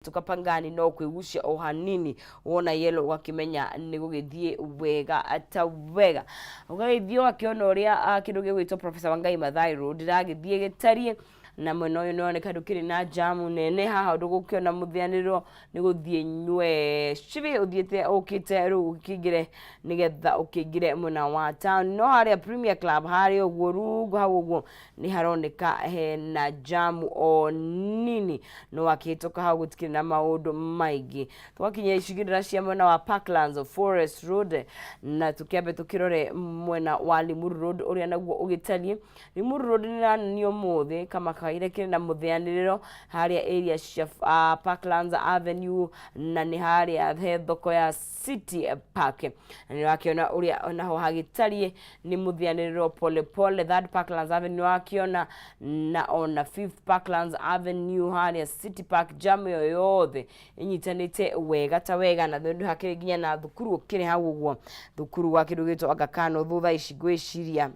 Tuka Pangani no kwĩgucia o hanini, wona yellow ũgakĩmenya nĩ gũgĩthiĩ wega ta wega. Ũgagĩthiĩ ũgakĩona ũrĩa kĩndũ gĩgwĩtwo Professor Wangai Maathai Road ĩragĩthiĩ ĩgĩtariĩ, na mwena ũyũ nĩ ũroneka ndũkĩrĩ na jamu nene. Haha ndũgũkĩona mũthĩanĩrĩro, nĩ gũthiĩ nywee cibi ũthiĩte ũkĩte rĩu ũkĩingĩre nĩgetha ũkĩingĩre mwena wa town. No harĩa Premier Club harĩa ũguo rungu hau ũguo nĩ haroneka hena jamu o nini, no akĩhĩtũka hau gũtikĩrĩ na maũndũ maingĩ. Twakinya icigĩrĩra cia mwena wa Parklands Forest Road, na tũkĩambe tũkĩrore mwena wa Limuru Road ũrĩa naguo ũgĩtariĩ. Limuru Road nĩ ĩrananio ũmũthĩ kama kawaida kĩrĩ na mũthĩanĩrĩro harĩa area cia Parklands Avenue, na nĩ harĩa he thoko ya City Park. Na nĩ ũrakĩona ũrĩa naho hagĩtariĩ, nĩ mũthĩanĩrĩro pole pole. Third Parklands Avenue wakĩona, na ona Fifth Parklands Avenue harĩa City Park, jam ĩyo yothe ĩnyitanĩte wega ta wega. Na thondũ hakĩrĩ nginya na thukuru ũkĩrĩ hau ũguo, thukuru wa kĩndũ gĩtwo Aga Khan thutha ici ngwĩciria.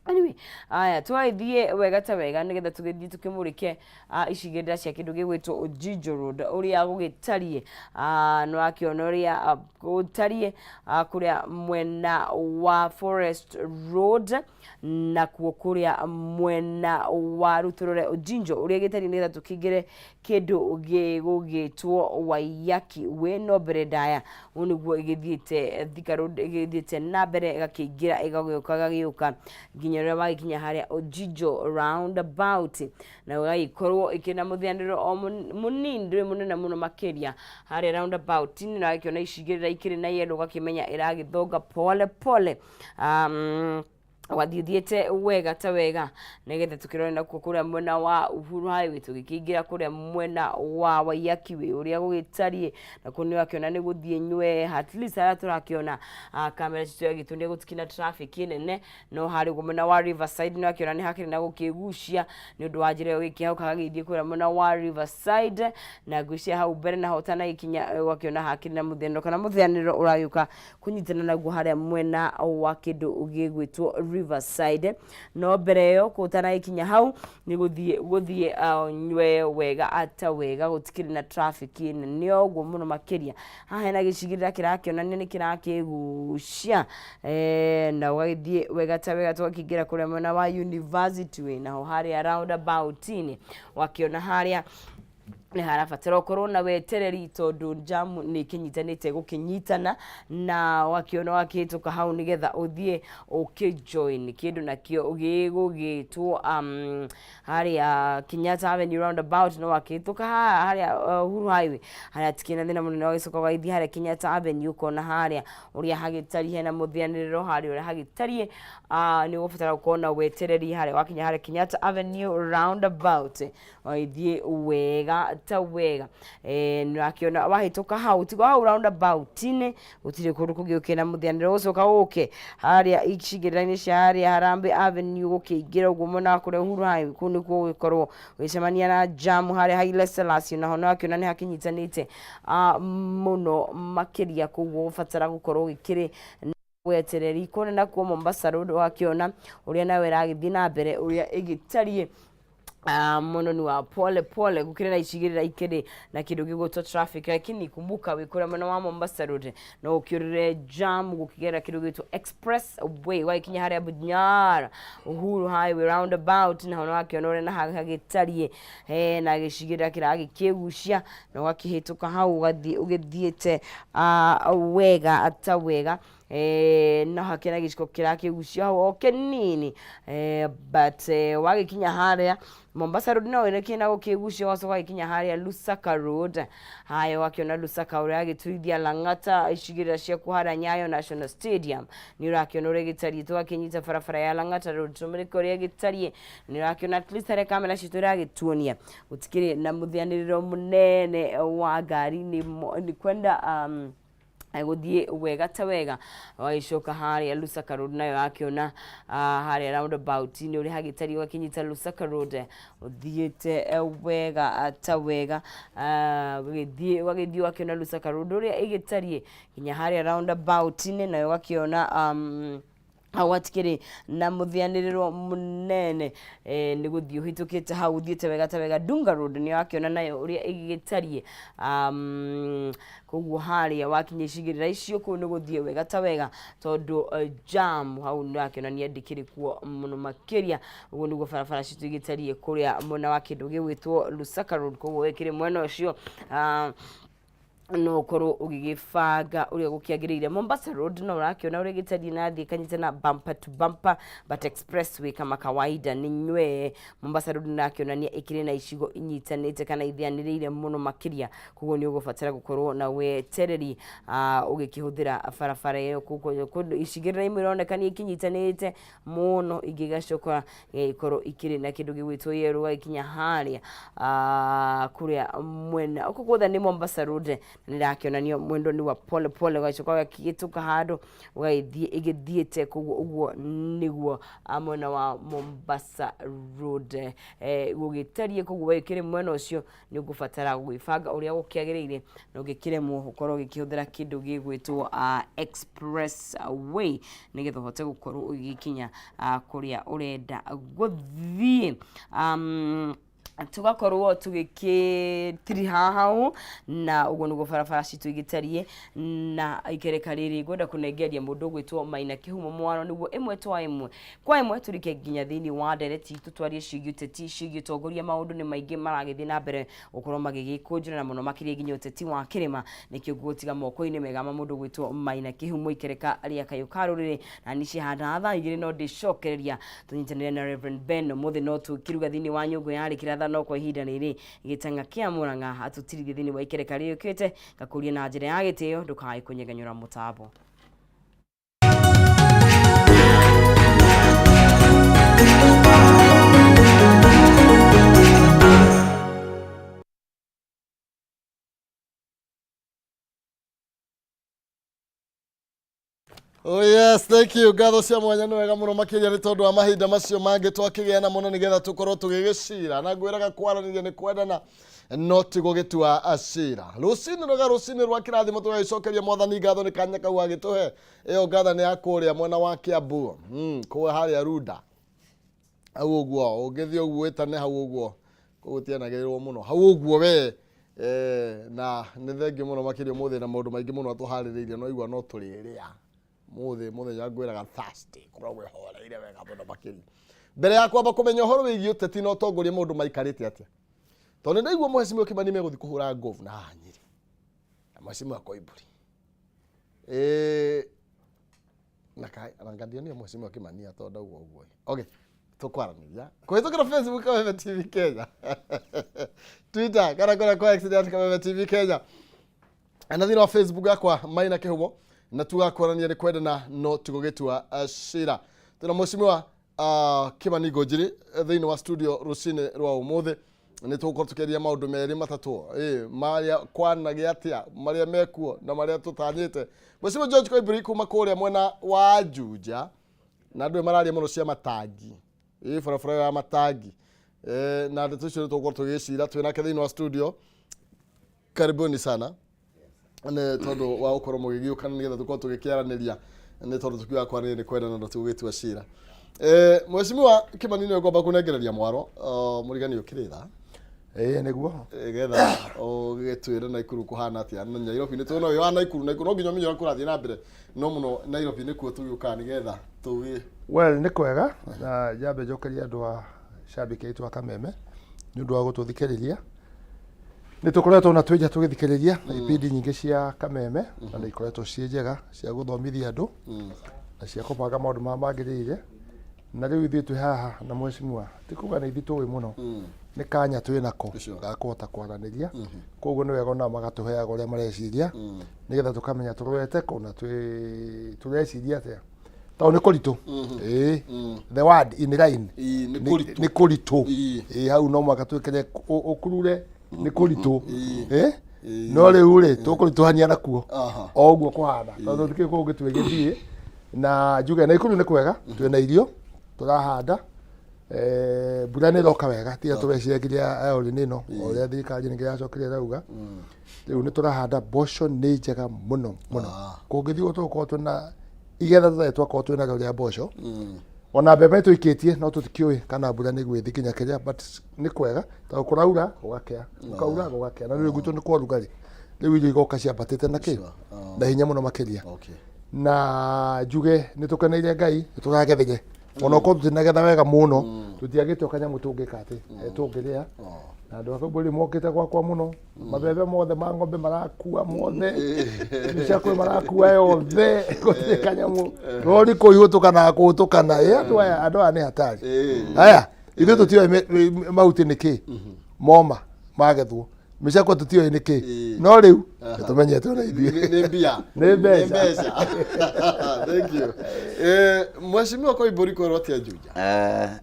Anyway, aya twagĩthiĩ wega ta wega nĩgetha tũgĩthiĩ tũkĩmũrĩke icigĩrĩra cia kĩndũ gĩgwĩtwo Ojijo Road ũrĩa gũgĩtariĩ. Nĩwakĩona ũrĩa gũtariĩ kũrĩa mwena wa Forest Road, nakuo kũrĩa mwena wa rĩu tũrore Ojinjo ũrĩa gĩtariĩ nĩgetha tũkĩingĩre kĩndũ gĩgũgĩtwo Waiyaki Way. No mbere ndaya ũũ nĩguo ĩgĩthiĩte Thika Road ĩgĩthiĩte na mbere ĩgakĩingĩra ĩgagĩũka ĩgagĩũka nginya rĩrĩa wagĩkinya harĩa Ojijo roundabout, na ũgagĩkorwo ĩkĩrĩ na mũthĩanĩro o mũnini, ndũrĩ mũnene mũno makĩria harĩa roundabout -inĩ. Na ũgakĩona icigĩrĩra ikĩrĩ na yellow, ũgakĩmenya ĩragĩthonga pole pole, ũgathiĩ ũthiĩte wega ta wega nĩgetha tũkĩrore nakuo kũrĩa mwena wa Uhuru Highway, tũgĩkĩingĩra kũrĩa mwena wa Waiyaki Way ũrĩa gũgĩtariĩ. Nakuo nĩ ũrakĩona nĩ gũthiĩ nywee, at least harĩa tũrakĩona kamera citũ yagĩtuonia gũtikĩrĩ na traffic nene. No harĩa ũguo mwena wa Riverside nĩ ũrakĩona nĩ hakĩrĩ na gũkĩgucia nĩ ũndũ wa njĩra ĩyo gĩkĩhauka gagĩthiĩ kũrĩa mwena wa Riverside. Na ngwĩciria hau mbere naho ũtanagĩkinya ũgakĩona hakĩrĩ na mũthianĩro kana mũthianĩro ũragĩũka kũnyitana naguo harĩa mwena wa kĩndũ gĩgwĩtwo Riverside. No mbere ĩyo ũtanagĩkinya hau nĩ gũthiĩ gũthiĩ nywe wega ata wega, gũtikĩrĩ na traffic nene ũguo mũno makĩria. Haha hena gĩcigĩrĩra kĩrakĩonania nĩ kĩrakĩgucia na ũgagĩthiĩ wega ta wega. Tũgakĩingĩra kũrĩa mwena wa University Way, naho harĩa roundabout-inĩ ũgakĩona harĩa nĩ harabatara ũkorwo na wetereri tondũ jamu nĩ ĩkĩnyitanĩte gũkĩnyitana, na wakĩona wakĩhĩtũka hau nĩgetha ũthiĩ ũkĩjoin kĩndũ nakĩo gĩgũgĩtwo harĩa Kenyatta Avenue roundabout. No wakĩhĩtũka haha harĩa Uhuru Highway harĩa hatikĩrĩ na thĩna mũnene, ũgagĩcoka ũgagĩthiĩ harĩa Kenyatta Avenue, ũkona harĩa ũrĩa hagĩtariĩ hena mũthĩanĩrĩro harĩa ũrĩa hagĩtariĩ. Nĩ ũgũbatara gũkorwo na wetereri harĩa wakinya harĩa Kenyatta Avenue roundabout, ũgagĩthiĩ wega ta wega. Nĩ ũrakĩona wahĩtũka hau tigo hau roundabout-inĩ gũtirĩ kũndũ kũngĩ gũkĩrĩ na mũthĩanĩro. Ũgũcoka ũke harĩa icigĩrĩra-inĩ cia harĩa Harambee Avenue gũkĩingĩra ũguo mwena wa kũrĩa Uhuru Highway, kũu nĩkuo ũgũgĩkorwo ũgĩcemania na jamu harĩa Haile Selassie. Naho nĩ ũrakĩona nĩ hakĩnyitanĩte mũno makĩria, koguo ũgũbatara gũkorwo ũgĩkĩrĩ wetereri. Kũrĩa nakuo Mombasa Road ũgakĩona ũrĩa nayo ĩragĩthiĩ na mbere ũrĩa ĩgĩtariĩ, mũno ni wa pole pole, gũkĩrĩ na icigĩrĩra ikĩrĩ na kĩndũ gĩgwĩtwo traffic. Lakini kumbuka wĩ kũrĩa mwena wa Mombasa Road no ũkĩũrĩre jam gũkĩgerera kĩndũ gĩgwĩtwo express way ũgagĩkinya harĩa Bunyara Uhuru Highway roundabout, naho nĩ wakĩona ũrĩa na hagĩtariĩ na gĩcigĩrĩra kĩragĩkĩgucia, na ũgakĩhĩtũka hau ũgathiĩ ũgĩthiĩte wega ta wega. No hakĩrĩ na gĩciko kĩrakĩgucio hau o kĩnini, but wagĩkinya harĩa Mombasa Road no wĩrĩkie na gũkĩgucio, ũgacoka ũgagĩkinya harĩa Lusaka Road. Haya, ũgakĩona Lusaka ũrĩa agĩtuithia Lang'ata, icigĩrĩra ciakuo harĩa Nyayo National Stadium nĩ ũrakĩona ũrĩa gĩtariĩ. Tũgakĩnyita barabara ya Lang'ata Road tũmĩrĩke ũrĩa gĩtariĩ, nĩ ũrakĩona at least harĩa kamera citũ ĩragĩtuonia gũtikĩrĩ na mũthĩanĩrĩro mũnene wa ngari, nĩ kwenda gũthiĩ wega ta wega. Wagĩcoka harĩa Lusaka Road nayo wakĩona harĩa roundabout-inĩ ũrĩa hagĩtariĩ, ũgakĩnyita Lusaka Road ũthiĩte wega ta wega, ũgagĩthiĩ ũgagĩthiĩ ũgakĩona Lusaka Road ũrĩa ĩgĩtariĩ nginya harĩa roundabout-inĩ, nayo ũgakĩona Hau hatikĩrĩ na mũthĩanĩrĩro mũnene. Nĩ gũthiĩ ũhĩtũkĩte hau ũthiĩte wega ta wega. Dunga Road nĩ wakĩona nayo ũrĩa ĩgĩtariĩ. Koguo harĩa wakinya icigĩrĩra icio kũu nĩ gũthiĩ wega ta wega tondũ jam hau nĩ wakĩonania ndĩkĩrĩ kuo mũno makĩria. Ũguo nĩguo barabara citũ igĩtariĩ kũrĩa mwena wa kĩndũ gĩgwĩtwo Lusaka Road. Koguo wĩkĩrĩ mwena ũcio no ũkorwo ũgĩgĩbanga ũrĩa gũkĩagĩrĩire. Mombasa Road no ũrakĩona ũrĩa gĩtariĩ na thiĩ kanyitana bumper to bumper, but expressway kama kawaida nĩ nywee. Mombasa Road nĩrakĩonania ĩkĩrĩ na icigo inyitanĩte kana ithianĩrĩire mũno makĩria, koguo nĩ ũgũbatara gũkorwo na wetereri ũgĩkĩhũthĩra barabara ĩyo. Kũndũ icigĩrĩra imwe ironeka nĩ ikinyitanĩte mũno, ingĩ igacoka igagĩkorwo ikĩrĩ na kĩndũ gĩgwĩtwo yerũ ũgagĩkinya harĩa kũrĩa mwena gũkũ guothe nĩ Mombasa Road na nĩrakĩonanio mwendo nĩ wa pole pole, ũgacoka ũgakĩhĩtũka handũ ũgagĩthiĩ ĩgĩthiĩte. Koguo ũguo nĩguo mwena wa Mombasa Road gũgĩtariĩ. Koguo we ũkĩrĩ mwena ũcio nĩ ũgũbatara gwĩbanga ũrĩa gũkĩagĩrĩire, na ũngĩkĩremwo ũkorwo ũgĩkĩhũthĩra kĩndũ gĩgwĩtwo express way nĩgetha ũhote gũkorwo ũgĩkinya kũrĩa ũrenda gũthiĩ. Tũgakorwo tũgĩkĩtiriha hau, na ũguo nĩguo barabara citũ igĩtariĩ. Na ikereka rĩrĩ ngwenda kũnengeria mũndũ ũgwĩtwo Maina Kĩhumo Mwaro nĩguo ĩmwe twa ĩmwe kwa ĩmwe tũrike nginya thĩinĩ wa ndereti itũ twarie ciĩgiĩ ũteti, ciĩgiĩ ũtongoria. Maũndũ nĩ maingĩ maragĩthiĩ na mbere gũkorwo magĩgĩkũnjũra na mũno makĩria nginya ũteti wa kĩrĩma. Nĩkĩo ngũgũtiga moko-inĩ mega ma mũndũ ũgwĩtwo Maina Kĩhumo ikereka rĩa kayũ ka rũrĩrĩ. Na niĩ ciahanda thaa 2 no ndĩcokereria tũnyitanĩre na Reverend Ben ũmũthĩ, no tũkĩruga thĩinĩ wa nyũngũ yarĩ kĩratha, no kwa ihinda rĩrĩ gĩtang'a kĩa Mũrang'a atũtirithie thĩinĩ wa ikereka rĩũkĩte. Ngakũria na njĩra ya gĩtĩo ndũkae kũnyegenyũra mũtambo. Oh yes, thank you. Ngatho cia mwanya nĩ wega mũno makĩria nĩ tondũ wa mahinda macio mangĩ twakĩgĩa namo na nĩgetha tũkorwo tũgĩgĩcira na ngwĩraga kwaranĩria nĩ kwendana no ti gũgĩtua cira. Rũcinĩ rwega, rũcinĩ rwa kĩrathimo, tũgagĩcokeria mwathani ngatho nĩ kanya kau agĩtũhe. Ĩyo ngatha nĩ ya kũrĩa mwena wa Kiambu, kũu harĩa Runda hau ũguo, ũngĩthiĩ ũguo wĩtane hau ũguo, kũu gũtianagĩrĩrwo mũno hau ũguo we. Na nĩ thengiũ mũno makĩria ũmũthĩ na maũndũ maingĩ mũno atũharĩrĩirie, no igua no tũrĩrĩa mũthĩ mũthenya ngwĩraga Thursday koragwo ĩhoreire wega mũno makĩria. Mbere ya kwamba kũmenya ũhoro wĩgiĩ ũteti na ũtongoria, maũndũ maikarĩte atĩa, tondũ nĩ ndaigua Mheshimiwa Kĩmani megũthiĩ kũhũra ngobu na haha Nyĩrĩ na Mheshimiwa Koimbũri na kai anangandionio Mheshimiwa Kĩmani tondũ ndauga ũguo. Okay, tũkwaranĩria kũhĩtũkĩra Facebook Kameme TV Kenya, Twitter kana kũrĩa kwa X nĩ Kameme TV Kenya, na thĩinĩ wa Facebook yakwa Maina Kĩhumo, na tugakwarania nĩ kwendana no tigũgĩtua cira. Twĩna Mheshimiwa Kĩmani Ngũnjiri thĩinĩ wa studio rũcinĩ rwa ũmũthĩ. Nĩ tũgũkorwo tũkĩaria maũndũ merĩ matatũ marĩa kwanagĩa atĩa, marĩa mekuo na marĩa tũtanyĩte. Mheshimiwa George Koimbũri kuma kũrĩa mwena wa Juja, na andũ mararia mũno cia matangi, ĩ barabara ya matangi, na ndeto icio nĩ tũgũkorwo tũgĩcira twĩ nake thĩinĩ wa studio. Karibuni sana nĩ tondũ wa gũkorwo mũgĩgĩũka nĩgetha tũkorwo tũgĩkĩaranĩria, nĩ tondũ tũkiuga kwaranĩria nĩ kwendana na tũgĩtua cira. Mheshimiwa Kĩmani, nĩ ngwamba kũnengereria mwaro mũrigani ũkĩrĩ tha. Ĩĩ nĩguo. Getha ũgĩtwĩre Naikuru kũhana atĩa na Nairobi. Nĩ tuona wĩ wa Naikuru, Naikuru no nginya ũmenye ũrĩa kũrathiĩ na mbere, no mũno Nairobi nĩkuo tũgĩũkaga nĩgetha tũgĩ Well, nĩ kwega na njambe njokerie andũ a cambĩki aitũ a Kameme nĩ ũndũ wa gũtũthikĩrĩria. Nĩ tũkoretwo na twĩ nja tũgĩthikĩrĩria ibindi nyingĩ cia Kameme na nĩ ikoretwo ciĩ njega cia gũthomithia andũ na cia kũbanga maũndũ marĩa magĩrĩire. Na rĩu ithuĩ twĩ haha na mheshimiwa, ti kuga nĩ ithuĩ tũĩ mũno, nĩ kanya twĩ nako ga kũhota kwaranĩria. Koguo nĩ wega onao magatũheaga ũrĩa mareciria nĩgetha tũkamenya tũrorete kũ na tũreciria atĩa, tondũ nĩ kũritũ. Ĩĩ, the word in line. Ĩĩ, nĩ kũritũ. Nĩ kũritũ. Ĩĩ. Ĩĩ, hau no mũhaka twĩkĩre ũkurure nĩ kũritũ. Ĩĩ. Ĩ? No rĩu rĩ tũkũritũhania nakuo o ũguo kũhana, tondũ tũtikĩrĩ kũngĩ twĩgĩthiĩ. Na njuge Naikuru nĩ kwega, twĩna irio tũrahanda, mbura nĩ ĩroka wega, tiga tũreciria nginya El Nino ũrĩa thirikari ningĩ yacokire ĩrauga. Rĩu nĩ tũrahanda mboco, nĩ njega mũno mũno. Kũngĩthiĩ ũguo tũgũkorwo twĩna Igetha tũtarĩ twakorwo twĩ narĩo rĩa mboco. Ona mbembe tũikĩtie no tũtikĩũĩ kana mbura nĩ ĩgwĩthiĩ nginya kĩrĩa, but nĩ kwega tondũ kũraura gũgakĩa, gũkaura gũgakĩa, na rĩu gwitũ nĩ kwa ũrugarĩ, rĩu irio igoka ciambatĩte na kĩ na hinya mũno makĩria. Na njuge nĩ tũkeneire Ngai nĩ tũragethire, ona okorwo tũtinagetha wega mũno, tũtiagĩte o kanyamũ tũngĩka atĩ tũngĩrĩa. Na andũ a Kambũri mokĩte gwakwa mũno, mabebe mothe ma ng'ombe marakua mothe, mĩcakwe marakua yothe, gũtirĩ kanyamũ, rori kũihũtũkana kũhũtũkana. Ĩ andũ aya, andũ aya nĩ hatari. Aya ithuĩ tũtiũĩ mahuti nĩ kĩ moma magethwo, mĩcakwe tũtiũĩ nĩ kĩ, no rĩu nĩtũmenyete ona ithuĩ. Nĩ mbia. Nĩ mbeca. Mbeca. Thank you. Mheshimiwa Koimbũri, kwerwo atĩa Juja?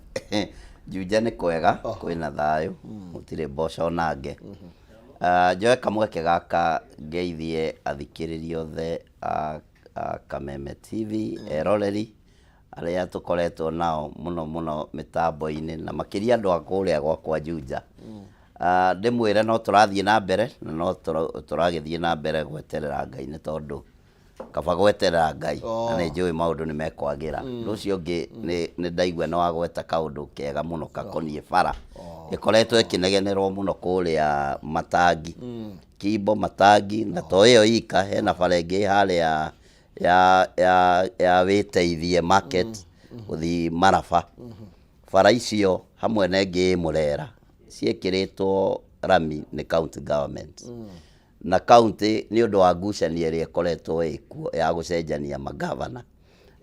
Juja nĩ kwega, kwĩna thayũ, gũtirĩ mboco nange. Njoe kamweke gaka ngeithie athikĩrĩria othe a Kameme TV, eroreri arĩa tũkoretwo nao mũno mũno mĩtambo-inĩ, na makĩria andũ a kũrĩa gwakwa Juja. Ndĩmwĩre no tũrathiĩ na mbere na no tũragĩthiĩ na mbere gweterera Ngai, nĩ tondũ kaba gweterera Ngai na nĩ njũĩ maũndũ nĩ mekwagĩra. Ũndũ ũcio ũngĩ nĩ ndaigua nĩ wagweta kaũndũ kega mũno gakoniĩ bara ĩkoretwo ĩkĩnegenerwo mũno kũrĩa Matangi, Kimbo Matangi, na to ĩyo ika, hena bara ĩngĩ harĩa ya Wĩteithie Market gũthiĩ Maraba. Bara icio hamwe na ĩngĩ ĩ Mũrera ciĩkĩrĩtwo rami nĩ county government. Na county nĩ ũndũ wa ngucanio ĩrĩa ĩkoretwo ĩkuo ya gũcenjania magavana,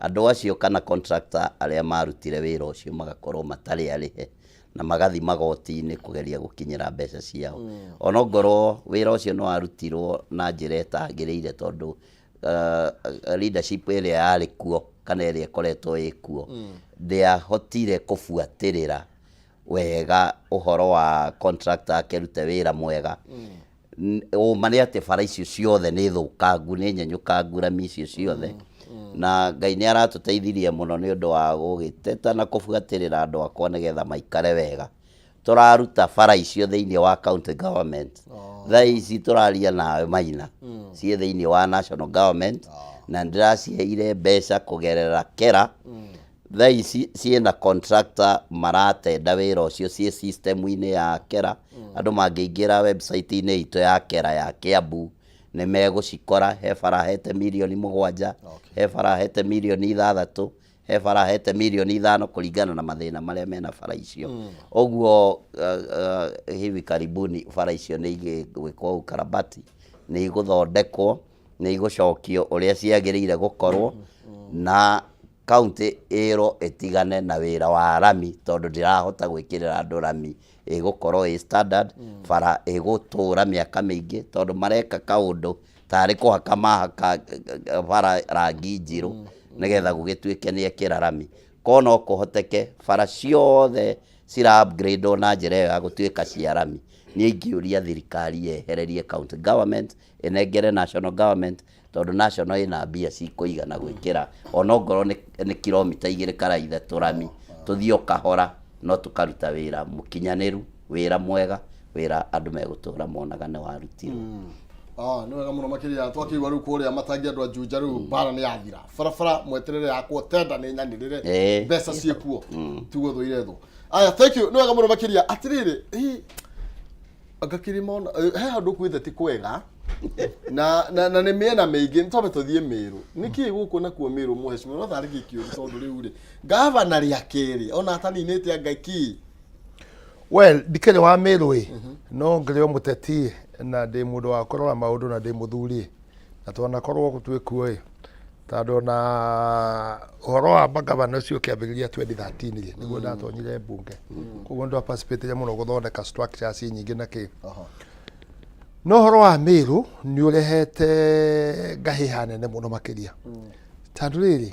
andũ acio kana contractor arĩa marutire wĩra ũcio magakorwo matarĩ arĩhe na magathiĩ magoti-inĩ kũgeria gũkinyĩra mbeca ciao. Ona ongorwo wĩra ũcio nĩ warutirwo na njĩra ĩtagĩrĩire, tondũ leadership ĩrĩa yarĩ kuo kana ĩrĩa ĩkoretwo ĩkuo ndĩahotire kũbuatĩrĩra wega ũhoro wa contractor akĩrute wĩra mwega. Ũma nĩ atĩ bara icio ciothe nĩ thũkangu, nĩ nyenyũkangu rami icio ciothe, na Ngai nĩ aratũteithirie mũno nĩ ũndũ wa gũgĩteta na kũbuatĩrĩra andũ akwa nĩgetha maikare wega. Tũraruta bara icio thĩinĩ wa county government. Thaa ici tũraria nawe Maina, ciĩ thĩinĩ wa national government, na ndĩraciheire mbeca kũgerera KERA. Thaa ici ciĩna contractor maratenda wĩra ũcio, ciĩ system-inĩ ya KERA. Andũ mangĩingĩra website-inĩ itũ ya KERA ya Kiambu nĩ megũcikora. He bara hete mirioni 7, he bara hete mirioni 6, he bara hete mirioni 5, kũringana na mathĩna marĩa mena bara icio. Ũguo hivi karibuni bara icio nĩ igwĩkwo ukarabati, nĩ igũthondekwo, nĩ igũcokio ũrĩa ciagĩrĩire gũkorwo, na county ĩrwo ĩtigane na wĩra wa rami tondũ ndĩrahota gwĩkĩrĩra andũ rami ĩgũkorwo ĩ standard, bara ĩgũtũra mĩaka mĩingĩ, tondũ mareka kaũndũ tarĩ kũhaka mahaka bara rangi njirũ nĩgetha gũgĩtuĩke nĩ ekĩra rami. Ko no kũhoteke bara ciothe cira upgrade na njĩra ĩyo ya gũtuĩka cia rami, niĩ ingĩũria thirikari yehererie county government ĩnengere national government, tondũ national ĩna mbia cikũigana gwĩkĩra onongorwo nĩ kilomita 2 kana 3 rami, tũthiĩ o kahora no tũkaruta wĩra mũkinyanĩru, wĩra mwega, wĩra andũ megũtũra monaga nĩ warutirwo. Nĩ wega mũno makĩria. Twakĩigua rĩu kũrĩa Matangi andũ a Juja rĩu mbara nĩ yathira, barabara mweterere yakwo, tenda nĩ nyanĩrĩre, mbeca ciĩkuo, tiguo thũ ire thũ. Aya, thank you, nĩ wega mũno makĩria. Atĩrĩrĩ, hi ngakĩrĩma ona he handũ kwĩte ti kwega na nĩ mĩena mĩingĩ. Nĩ twambe tũthiĩ Mĩrũ. Nĩkĩ gũkũ nakuo Mĩrũ, mũhecimiwa? No tarĩ gĩkĩũru tondũ rĩu rĩ gavana rĩa kerĩ ona ataninĩte anga kĩ? Well, ndikĩrĩ wa Mĩrũ ĩ, no ngĩrĩ o mũteti na ndĩ mũndũ wa kũrora maũndũ na ndĩ mũthuri, na twanakorwo twĩkuo ĩ, tondũ ona ũhoro wa magavana ũcio ũkĩambĩrĩria 2013 rĩ, nĩguo ndatonyire mbunge, koguo nĩ twa mũno gũthondeka structures nyingĩ na kĩ. No ũhoro wa Mĩrũ nĩ ũrehete ngahĩha nene mũno makĩria, tondũ rĩrĩ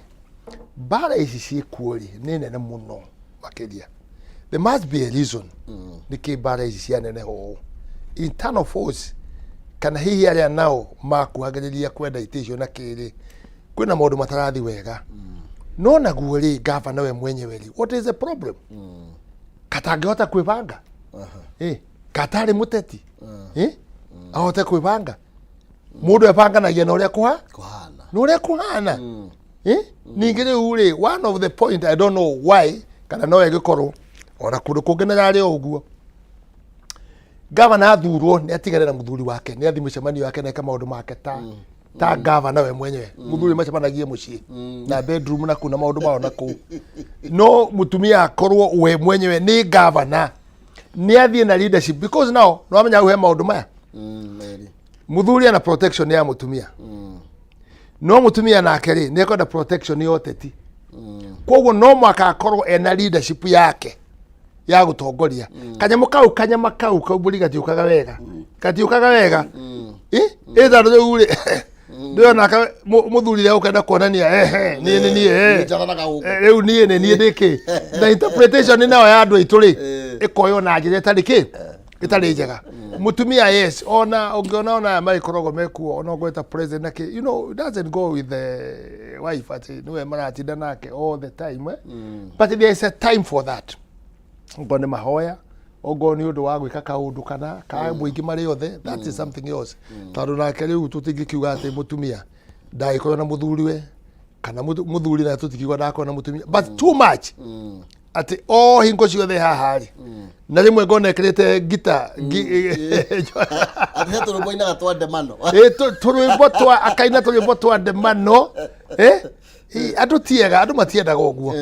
mbara ici ciĩkuo rĩ nĩ nene mũno makĩria. There must be a reason nĩkĩ mbara ici cianeneha ũũ. Internal force kana hihi arĩa nao makuhagĩrĩria kwenda itĩ icio na kĩrĩ, kwĩna maũndũ matarathi wega. No naguo rĩ, gavana we mwenyewe rĩ, what is the problem? Katangĩhota kwĩbanga, katarĩ mũteti, ahote kwĩbanga? Mũndũ ebanganagia na ũrĩa kũha kũhana. Na ũrĩa kũhana. Eh? Ningĩ rĩu rĩ, one of the point, I don't know why, kana no ĩgĩkorwo ona kũndũ kũngĩ na yarĩ o ũguo, gavana athurwo nĩ atigane na mũthuri wake, nĩ athiĩ mĩcemanio yake na eke maũndũ make ta gavana we mwenyewe. Mũthuri macemanagie mũciĩ na bedroom na kũu na maũndũ mao na kũu, no mũtumia akorwo we mwenyewe nĩ gavana, nĩ athiĩ na leadership, because now nĩ wamenya hau he maũndũ maya. Meri. Mũthuri ana protection ya mũtumia, no mũtumia nake rĩ, nĩ ekwenda protection ya ũteti. Koguo no mwaka akorwo ena leadership yake ya gũtongoria kanyamũ kau, kanyama kau kaumbũri gatiũkaga wega, gatiũkaga wega. Ĩ tondũ rĩu rĩ, ndĩrona ka mũthuri rĩa ũkenda kuonania, ehe, niĩ nĩ niĩ, Nĩ njathanaga gũkũ. Rĩu niĩ nĩ niĩ ndĩkĩ na interpretation nayo ya andũ aitũ rĩ, ĩkoywo na njĩra ĩtarĩ kĩ, ĩtarĩ njega. Mũtumia, yes, ona ũngĩona ona aya magĩkoragwo mekuo, ona ũngweta president na kĩ, it doesn't go with the wife atĩ nĩwe maratinda nake all the time, eh? But there is a time for that, ongorwo nĩ mahoya, ongorwo nĩ ũndũ wa gwĩka kaũndũ kana ka mũingĩ marĩ othe, that is something else. Tondũ nake rĩu tũtingĩkiuga atĩ mũtumia ndagĩkorwo na mũthuriwe, kana mũthuri na tũtikiuga ndakorwo na mũtumia, but too much atĩ o hingo ciothe haha rĩ, na rĩmwe ngona ĩkĩrĩte ngita. Atĩ he tũrwĩmbo ainaga twa ndemano. Ĩ, tũrwĩmbo twa akaina, tũrwĩmbo twa ndemano. Eh? Ĩ, andũ tiega, andũ matiendaga ũguo.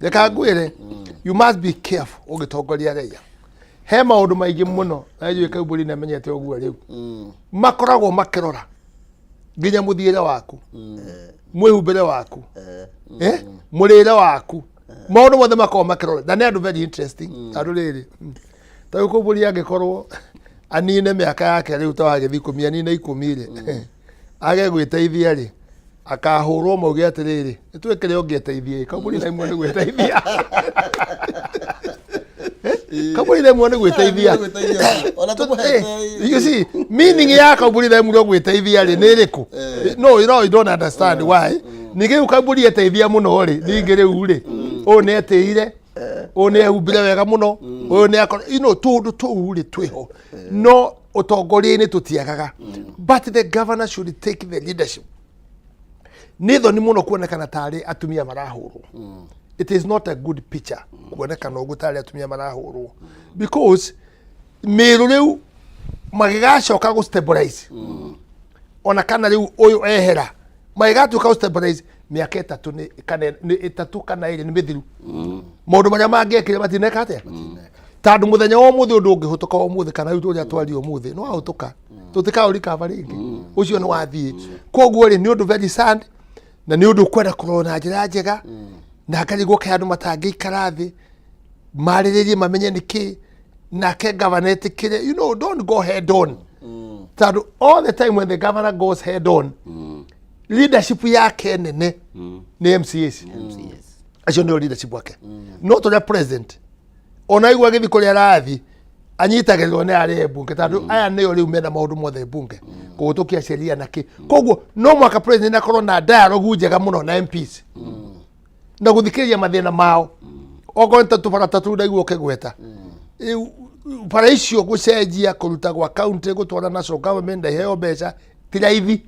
Reka ngwĩre, you must be careful ũgĩtongoria raia. He maũndũ maingĩ mũno na njũĩ Kaumbũri nĩ amenyete ũguo. Rĩu makoragwo makĩrora nginya mũthiĩre waku, mwĩhumbĩre waku, mũrĩre waku, maũndũ mothe makoragwo makĩrora, na nĩ andũ very interesting. Tondũ rĩrĩ, ta rĩu Kaumbũri angĩkorwo anine mĩaka yake rĩu ta wagĩthiĩ 10, anine 10 rĩ, age gwĩteithia rĩ, akahũrwo mauge atĩrĩrĩ, nĩ twĩkĩre ũngĩeteithia. Kaumbũri na imwe nĩ gwĩteithia. Kaumbũri na imwe nĩ gwĩteithia. Ona tũmũhete. You see, meaning ya Kaumbũri na imwe gwĩteithia rĩ, nĩ ĩrĩkũ? No, you don't understand why. Ningĩ rĩu Kaumbũri eteithia mũno rĩ, ningĩ rĩu rĩ, ũyũ nĩ etĩire, ũyũ nĩ ehumbire wega mũno, ũyũ nĩ akora, tũũndũ tũu rĩ twĩho, no ũtongoria-inĩ tũtiagaga, but the governor should take the leadership. Nĩ thoni mũno kuonekana tarĩ atumia marahũrwo. It is not a good picture kuonekana ũguo tarĩ atumia marahũrwo, because mĩrũ rĩu magĩgacoka gũ stabilize, ona kana rĩu ũyũ ehera, magĩgatuĩka gũ stabilize mĩaka 3 nĩ kana nĩ 3 kana 2 nĩ mĩthiru. Maũndũ marĩa mangĩekire matineka atĩa, tondũ mũthenya wa ũmũthĩ ũndũ ũngĩhũtũka ũmũthĩ, kana rĩu ũrĩa twaria ũmũthĩ nĩ wahũtũka, tũtikaũrikaba rĩngĩ, ũcio nĩ wathiĩ. Koguo rĩ, nĩ ũndũ very sad, na nĩ ũndũ ũkwenda kũrorwo na njĩra njega, na ngarigwo kaĩ andũ matangĩikara thĩ marĩrĩrie mamenye nĩkĩ, nake gavana etĩkĩre, don't go head on, tondũ all the time when the governor goes head on, leadership yake nene nĩ MCAs. MCS. Acio nĩo leadership wake. No tũrĩa president ona igua agĩthiĩ kũrĩa arathiĩ, anyitagĩrĩrwo nĩ arĩa mbunge, tondũ aya nĩo rĩu mena maũndũ mothe mbunge, kũhĩtũkia sheria na kĩ. Koguo no mwaka president akorwo na dialogue njega mũno na MPs na gũthikĩrĩria mathĩna mao, okorwo nĩ ta tũbara ta tũu ndaigua ũkĩgweta. Rĩu bara icio gũcenjia kũruta gwa county gũtwara national government na iheo mbeca ti raithi,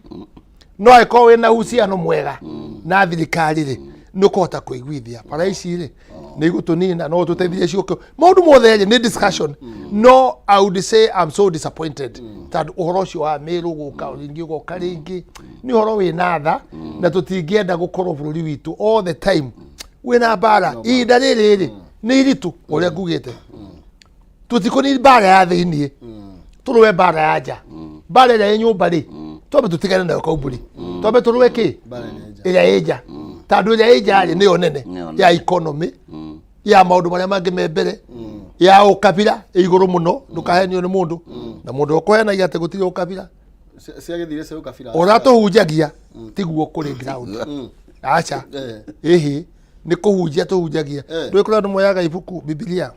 no angĩkorwo wĩna uhusiano mwega na thirikari rĩ, nĩ ũkũhota kũiguithia bara ici rĩ nĩ igũtũnina, no tũteithie ciũke. Maũndũ mothe rĩ, nĩ discussion. No I would say I'm so disappointed, tondũ ũhoro ũcio wa Mĩrũ gũka rĩngĩ, ũgoka rĩngĩ, nĩ ũhoro wĩna tha, na tũtingĩenda gũkorwo bũrũri witũ all the time wĩna mbara. Ihinda rĩrĩ rĩ, nĩ iritũ ũrĩa ngugĩte, tũtikũni mbara ya thĩiniĩ, tũrũe mbara ya nja. Mbara ĩrĩa ĩ nyũmba rĩ, twambe tũtigane nayo kaumbũri, twambe tũrũe kĩ? Mbara ĩrĩa ĩ nja. Ĩrĩa ĩ nja, tondũ ĩrĩa ĩ nja rĩ, nĩyo nene. Nĩyo nene. Ya economy, ya maũndũ marĩa mangĩ me mbere, ya ũkabira ĩ igũrũ mũno. Ndũkahenio nĩ mũndũ, na mũndũ ũkũhenagia atĩ gũtirĩ ũkabira. Ciagĩthire cia ũkabira. Ũrĩa tũhunjagia tiguo kũrĩ ground, aca. Ĩhĩ, nĩ kũhunjia tũhunjagia. Ndũĩ kũrĩa andũ moyaga ibuku Bibilia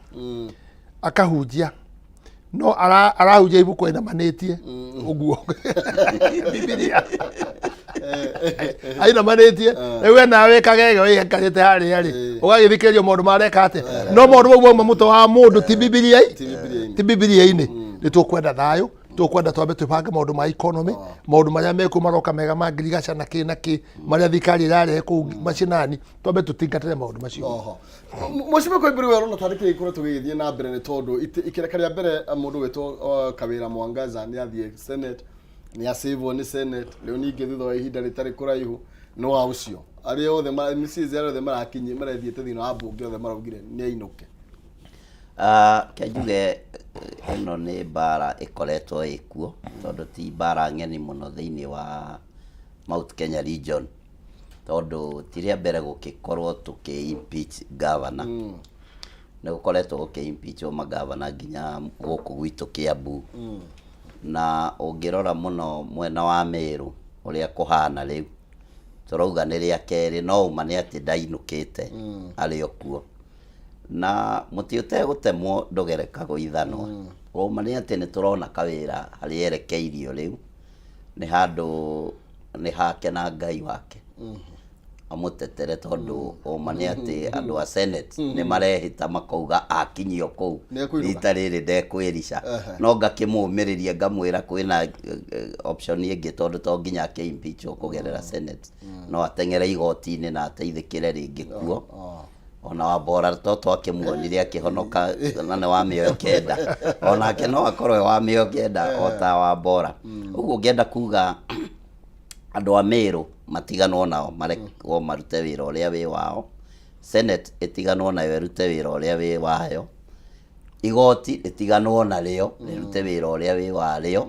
akahunjia, no arahunjia ibuku ainamanĩtie ũguo, Bibilia ainamanĩtie. Rĩu we nawe kagege wĩikarĩte harĩa rĩ, ũgagĩthikĩrĩria maũndũ mareka atĩa, no maũndũ mau mauma mũtwe wa mũndũ, ti Bibilia. Ti Bibilia-inĩ. Ti Bibilia-inĩ. Nĩ tũkwenda thayũ. Tũkwenda twambe twĩbange maũndũ ma economy, maũndũ marĩa mekuo maroka mega ma ngirigaca na kĩ na kĩ, marĩa thirikari ĩrarehe kũu macinani, twambe tũtingatĩre maũndũ macio. Oho. Mheshimiwa Koimburi, we ũrona tarĩ kĩĩ gĩkoretwo gĩgĩthiĩ na mbere? Nĩ tondũ ikereka rĩa mbere mũndũ wĩtwo Kawĩra Mwangaza nĩ athiĩ Senate, nĩ acĩvwo nĩ Senate. Rĩu ningĩ thutha wa ihinda rĩtarĩ kũraihu nĩ wa ũcio arĩa othe MCAs arĩa othe marakinyi marethiĩte thĩinĩ wa mbunge othe maraugire nĩ ainũke. Ke njuge ĩno nĩ mbara ĩkoretwo ĩkuo, tondũ ti mbara ng'eni mũno thĩinĩ wa Mount Kenya region, tondũ ti rĩa mbere gũgĩkorwo tũkĩ impeach governor. Nĩ gũkoretwo gũkĩ impeach magavana nginya gũkũ gwitũ Kiambu. Na ũngĩrora mũno mwena wa Meru ũrĩa kũhana rĩu, tũrauga nĩ rĩa kerĩ, no ũma nĩ atĩ ndainũkĩte, arĩ o kuo. Na mũtĩ ũtegũtemwo ndũgerekagwo ithanwa. Ũma nĩ atĩ nĩ tũrona Kawĩra harĩa erekeirio rĩu nĩ handũ nĩ hake na Ngai wake amũtetere, tondũ ũma nĩ atĩ andũ a Senate nĩ marehĩta makauga akinyio kũu Nĩekũinũka. Rita rĩrĩ ndekwĩrica. No ngakĩmũmĩrĩria ngamwĩra kwĩna option ĩngĩ, tondũ to nginya akĩ impeachwo kũgerera Senate, no ateng'ere igoti-inĩ na ateithĩkĩre rĩngĩ kuo. Ona Wambora to twakĩmuonire akĩhonoka na nĩ wa mĩoyo 9, onake no akorwo e wa mĩoyo 9 o ta Wambora. Ũguo ngenda kuga andũ a Meru matiganwo nao, marekwo marute wĩra ũrĩa wĩ wao. Senate ĩtiganwo nayo ĩrute wĩra ũrĩa wĩ wayo. Igoti rĩtiganwo narĩo rĩrute wĩra ũrĩa wĩ warĩo.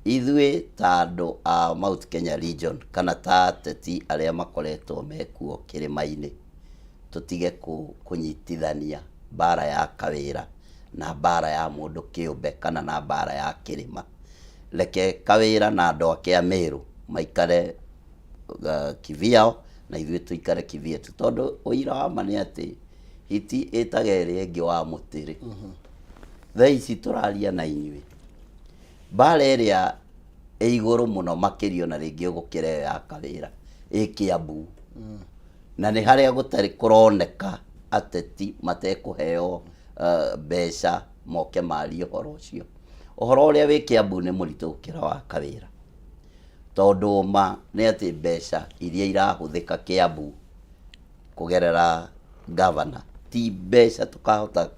Ithuĩ ta andũ a Mount Kenya region kana ta ateti arĩa makoretwo mekuo kĩrĩma-inĩ, tũtige kũnyitithania mbara ya Kawĩra na mbara ya mũndũ kĩũmbe kana na mbara ya kĩrĩma. Reke Kawĩra na andũ ake a Meru maikare kivyao na ithuĩ tũikare kivyetu, tondũ ũira wa ma nĩ atĩ hiti ĩtaga ĩrĩa ĩngĩ wa mũtĩ rĩ. Thaa ici tũraria na inyuĩ, mbara ĩrĩa ĩ igũrũ mũno makĩria ona rĩngĩ gũkĩra ĩyo ya Kawĩra ĩ Kiambu, na nĩ harĩa gũtarĩ kũroneka ateti matekũheo mbeca moke marie ũhoro ũcio. Ũhoro ũrĩa wĩ Kiambu nĩ mũritũ gũkĩra wa Kawĩra, tondũ ma nĩ atĩ mbeca iria irahũthĩka Kiambu kũgerera gavana ti mbeca tũkahota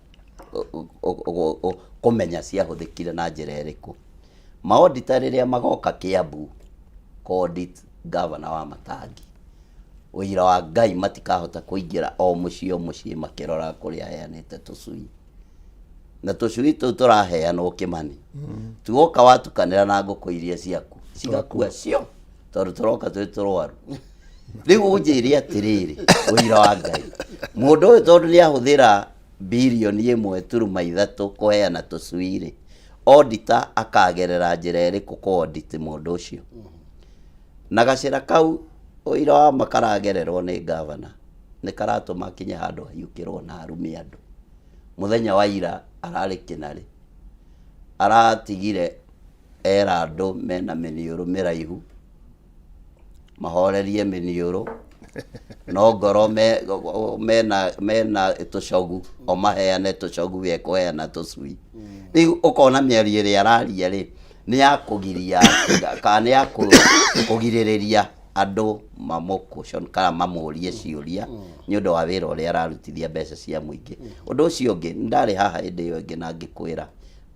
kũmenya ciahũthĩkire na njĩra ĩrĩkũ. Maodita rĩrĩa magoka Kiambu kũ-audit gavana wa Matangi, ũira wa Ngai matikahota kũingĩra o mũciĩ o mũciĩ makĩrora kũrĩa aheanĩte tũcui. Na tũcui tũu tũraheanwo, Kĩmani, tuoka watukanĩra na ngũkũ iria ciaku cigakua cio, tondũ tũroka twĩ tũrwaru. Rĩu ũnjĩre atĩrĩrĩ, ũira wa Ngai, mũndũ ũyũ tondũ nĩ ahũthĩra 1.3 birioni kũheana tũcui rĩ, auditor akagerera njĩra ĩrĩkũ kũ audit mũndũ ũcio? Na gacĩra kau ũira wa ma karagererwo nĩ gavana nĩ karatũma akinye handũ ahiũkĩrwo na arume andũ. Mũthenya wa ira ararĩ kĩnarĩ, aratigire era andũ mena mĩniũrũ mĩraihu mahorerie mĩniũrũ, no ngoro mena tũcogu, o maheane tũcogu, we kũheana tũcui. Rĩu ũkona mĩario ĩrĩa araria rĩ nĩ ya kũgiria kana nĩ ya kũgirĩrĩria andũ mamũ kana mamũrie ciũria nĩ ũndũ wa wĩra ũrĩa ararutithia mbeca cia mũingĩ. Ũndũ ũcio ũngĩ, nĩ ndarĩ haha hĩndĩ ĩyo ĩngĩ na ngĩkwĩra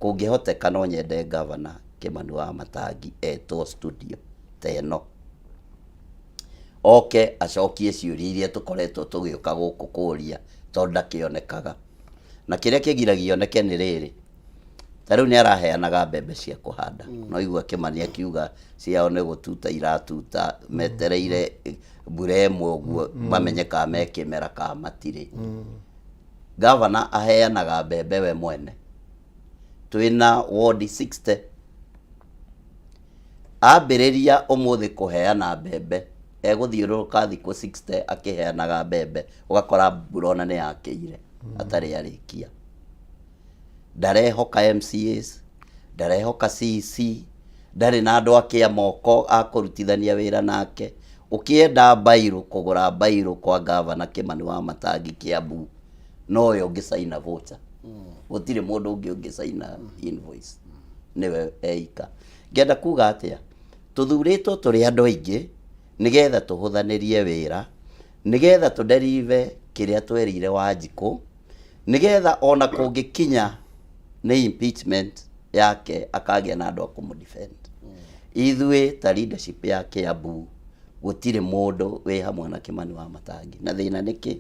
kũngĩhoteka no nyende gavana Kĩmani wa Matangi etwo studio ta ĩno, oke acokie ciũria iria tũkoretwo tũgĩũka gũkũ kũria, tondũ ndakĩonekaga. Na kĩrĩa kĩgiragia oneke nĩ rĩrĩ, ta rĩu nĩ araheanaga mbembe cia kũhanda, no igua Kĩmani akiuga ciao nĩ gũtuta iratuta, metereire mbura ĩmwe ũguo mamenye kana me kĩmera kana matirĩ. Gavana aheanaga mbembe we mwene. Twĩna ward 60. Ambĩrĩria ũmũthĩ kũheana mbembe, egũthiũrũrũka thikũ 60 akĩheanaga mbembe, ũgakora mbura ona nĩ yakĩire atarĩ arĩkia. Ndarehoka MCAs, ndarehoka CEC, ndarĩ na andũ ake a moko a kũrutithania wĩra nake. Ũkĩenda bairũ, kũgũra bairũ kwa gavana Kĩmani wa Matangi Kiambu, nowe ũngĩcaina voucher, gũtirĩ mũndũ ũngĩ ũngĩcaina invoice. Nĩwe eika. Ngenda kuga atĩa? Tũthurĩtwo tũrĩ andũ aingĩ nĩgetha tũhũthanĩrie wĩra, nĩgetha tũderive kĩrĩa twerĩire Wanjikũ, nĩgetha ona kũngĩkinya nĩ impeachment yake akagĩa na andũ a kũmũ defend. Ithuĩ ta leadership ya Kiambu gũtirĩ mũndũ wĩ hamwe na Kimani wa Matangi. Na thĩna nĩ kĩ?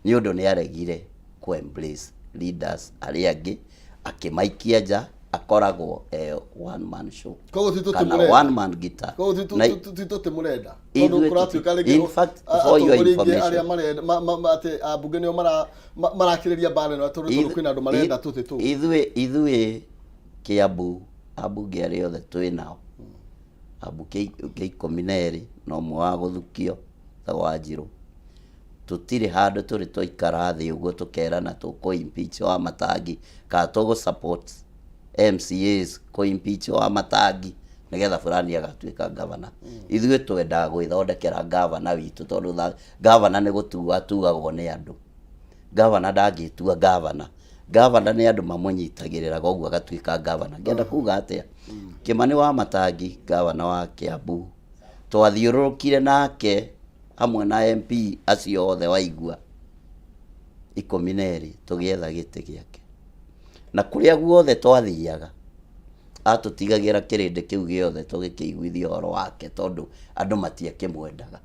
Nĩ ũndũ nĩ aregire kũ embrace leaders arĩa angĩ, akĩmaikia nja, akoragwo e one man show Koguo ti kana tũtimũrenda. one man guitar. Koguo ti Na ti tũtimũrenda, Ithuĩ tondũ kũratuĩka rĩngĩ in fact, for your atongoria aingĩ information. arĩa marenda atĩ ambunge nĩo marakĩrĩria mbara ĩno, tondũ kwĩna andũ marenda tũtĩ tũu. Ithuĩ Kiambu ambunge arĩa othe twĩ nao, ambunge 12 na ũmwe wa gũthukio ta Wanjirũ, tũtirĩ handũ tũrĩ twaikara thĩ ũguo tũkerana tũkũ impeach wa Matangi kana tũgũ support MCAs kũ impeach wa Matangi nĩgetha fulani agatuĩka gavana. Ithuĩ twendaga gwĩthondekera gavana witũ, tondũ gavana nĩ gũtuo atuagwo nĩ andũ. Gavana ndangĩtua gavana. Gavana nĩ andũ mamũnyitagĩrĩra koguo agatuĩka gavana. Ngenda kuga atĩa? Kimani wa Matangi, gavana wa Kiambu, twathiũrũrũkire nake hamwe na MP acio othe waigua 12 tũgĩetha gĩtĩ gĩake, na kũrĩa guothe twathiaga atũtigagĩra kĩrĩndĩ kĩu gĩothe tũgĩkĩiguithia ũhoro wake, tondũ andũ matiakĩmwendaga,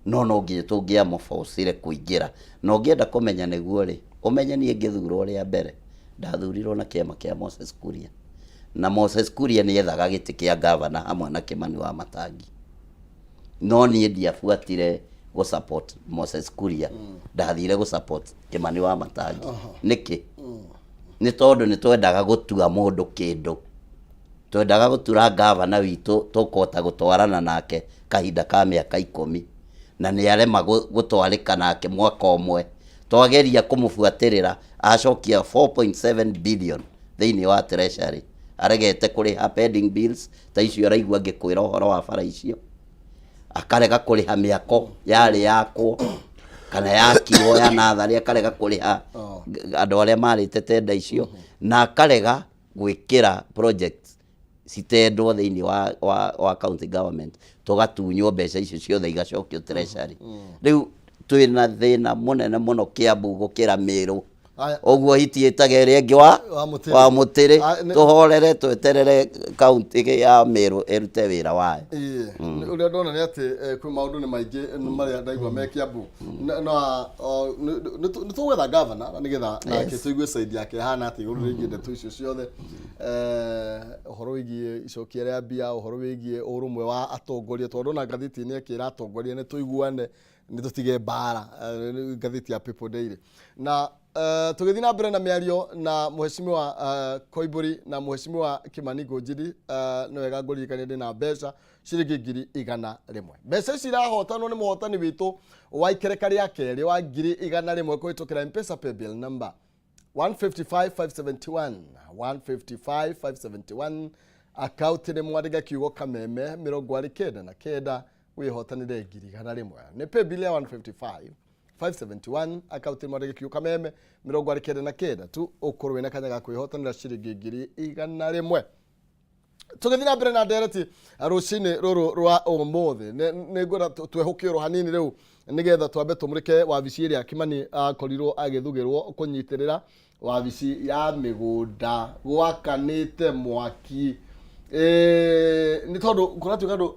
no nginya tũngĩamũbocire kũingĩra. Na ũngĩenda kũmenya nĩguo rĩ, ũmenye niĩ ngĩthurwo rĩa mbere ndathurirwo na kĩama kĩa Moses Kuria, na Moses Kuria nĩethaga gĩtĩ kĩa gavana hamwe na Kimani wa Matangi, no niĩ ndiabuatire gũ support Moses Kuria, ndathire gũ support Kimani wa Matangi. Nĩkĩ? Nĩ tondũ nĩ twendaga gũtua mũndũ kĩndũ, twendaga gũtura gavana witũ tũkũhota gũtwarana nake kahinda ka mĩaka 10, na nĩ arema gũtwarĩka nake mwaka ũmwe. Twageria kũmũbuatĩrĩra, acokia 4.7 billion thĩinĩ wa treasury, aregete kũrĩha pending bills ta icio araigua ngĩkwĩra ũhoro wa bara icio, akarega kũrĩha mĩako yarĩ yakwo kana yakirwo ya natharĩ, akarega kũrĩha andũ arĩa marĩte tenda icio, na akarega gwĩkĩra projects citendwo thĩinĩ wa county government, tũgatunywo mbeca icio ciothe igacokio treasury. Rĩu twĩna thĩna mũnene mũno Kiambu gũkĩra Mĩrũ. Aya. Ũguo hiti ĩtaga ĩrĩa ĩngĩ wa Wa Mũtĩrĩ. Wa Mũtĩrĩ. Ah, Tũhorere, tweterere kaunti ya Mĩrũ ĩrute wĩra wayo. Ĩĩ, ũrĩa ndona nĩ atĩ kwĩ maũndũ nĩ maingĩ marĩa ndaigua me Kiambu. Na nĩ tũgwetha gavana na nĩgetha nake tũigue side yake ĩhana atĩa igũrũ rĩgiĩ ndeto icio ciothe, ũhoro wĩgiĩ icokia rĩa mbia, ũhoro wĩgiĩ ũrũmwe wa atongoria, tondũ ndona ngathĩti-inĩ ĩkĩra atongoria nĩ tũiguane, nĩ tũtige mbara, ngathĩti ya People Daily. Na tũgĩthiĩ na mbere na mĩario na mheshimiwa Koimbũri na mheshimiwa Kimani Ngũnjiri, nĩ wega ngũririkanie ndĩna mbeca ciringi 100,000. Mbeca ici irahotanwo nĩ mũhotani witũ wa ikereka rĩa kerĩ wa 100,000 kũhĩtũkĩra M-Pesa paybill number 155571, 155571, akaunti nĩ mwandĩke kiugo Kameme 99, wĩhotanĩre 100,000. Nĩ paybill ya 155 571, akaunti mwandĩke kiugo Kameme 99 tu, ũkorwo wĩna kanya ga kwĩhotanĩra ciringi 100,000. Tũgĩthiĩ na mbere na ndereti rũcinĩ rũrũ rwa ũmũthĩ, nĩ ngwenda twehũke oro hanini rĩu nĩgetha twambe tũmũrĩke wabici ĩrĩa Kimani akorirwo agĩthugĩrwo kũnyitĩrĩra wabici ya mĩgũnda gwakanĩte mwaki. Nĩ tondũ kũratuĩka andũ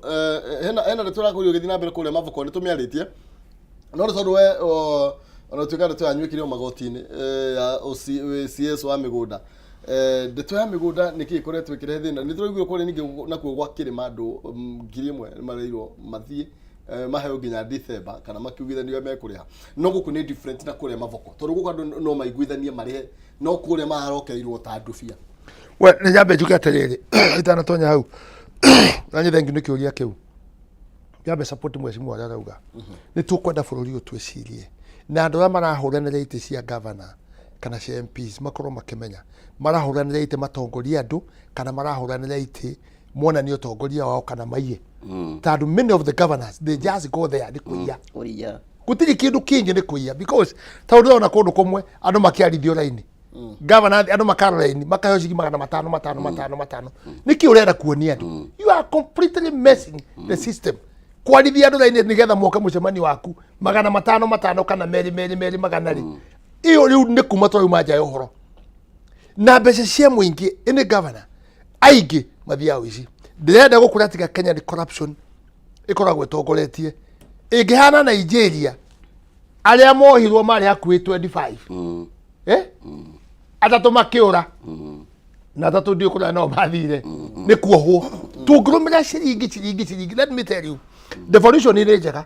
hena ndeto ĩrakorirwo ĩgĩthiĩ na mbere kũrĩa Mavoko, nĩ tũmĩarĩtie, no nĩ tondũ we ona tuĩka ndeto yanyu ĩkĩrĩ o magoti-inĩ, ya CS wa mĩgũnda, ndeto ya mĩgũnda nĩkĩ ĩkoretwo ĩkĩrehe thĩna? Nĩ tũraiguire kũrĩa ningĩ nakuo gwa kĩrĩma andũ 1000 nĩ mareirwo mathiĩ, maheo nginya December kana makiugithanio mekũrĩha, no gũkũ nĩ different na kũrĩa Mavoko, tondũ gũkũ andũ no maiguithanie marĩhe, no kũrĩa marokereirwo ta ndubia. We nĩ nyambe njuge atĩrĩrĩ itanatonya hau, na nĩ thengiũ nĩ kĩũria kĩu, nyambe support mheshimiwa ũrĩa arauga. Nĩ tũkwenda bũrũri ũyũ twĩcirie na andũ arĩa marahũranĩra itĩ cia governor kana cia MPs makorwo makĩmenya marahũranĩra itĩ matongorie andũ kana marahũranĩra itĩ monanie ũtongoria wao kana maiye, tondũ many of the governors, they just go there nĩ kũiya. Kũiya. Gũtirĩ kĩndũ kĩngĩ, nĩ kũiya, because tondũ ndĩrona kũndũ kũmwe andũ makĩarithio raini. Gavana andũ makara raini makaheo ciringi 500 5 5 5. Nĩkĩ ũrenda kuonia andũ? You are completely messing the system. Kwarithia andũ raini nĩgetha moke mũcemanio waku 500 5 kana 2 2 2 100 rĩ, ĩyo rĩu nĩ kuma tũrauma nja ya ũhoro na mbeca cia mũingĩ. Ĩnĩ gavana aingĩ mathiaga ũici. Ndĩrenda gũkũra tiga Kenya nĩ corruption ĩkoragwo ĩtongoretie. Ĩngĩhana Nigeria, arĩa mohirwo marĩ hakuhĩ 25, eh? Atatũ makĩũra na atatũ ndiũ kũrĩa nao mathire nĩ kuohwo. Tũngĩrũmĩra ciringi ciringi ciringi, let me tell you, devolution nĩ njega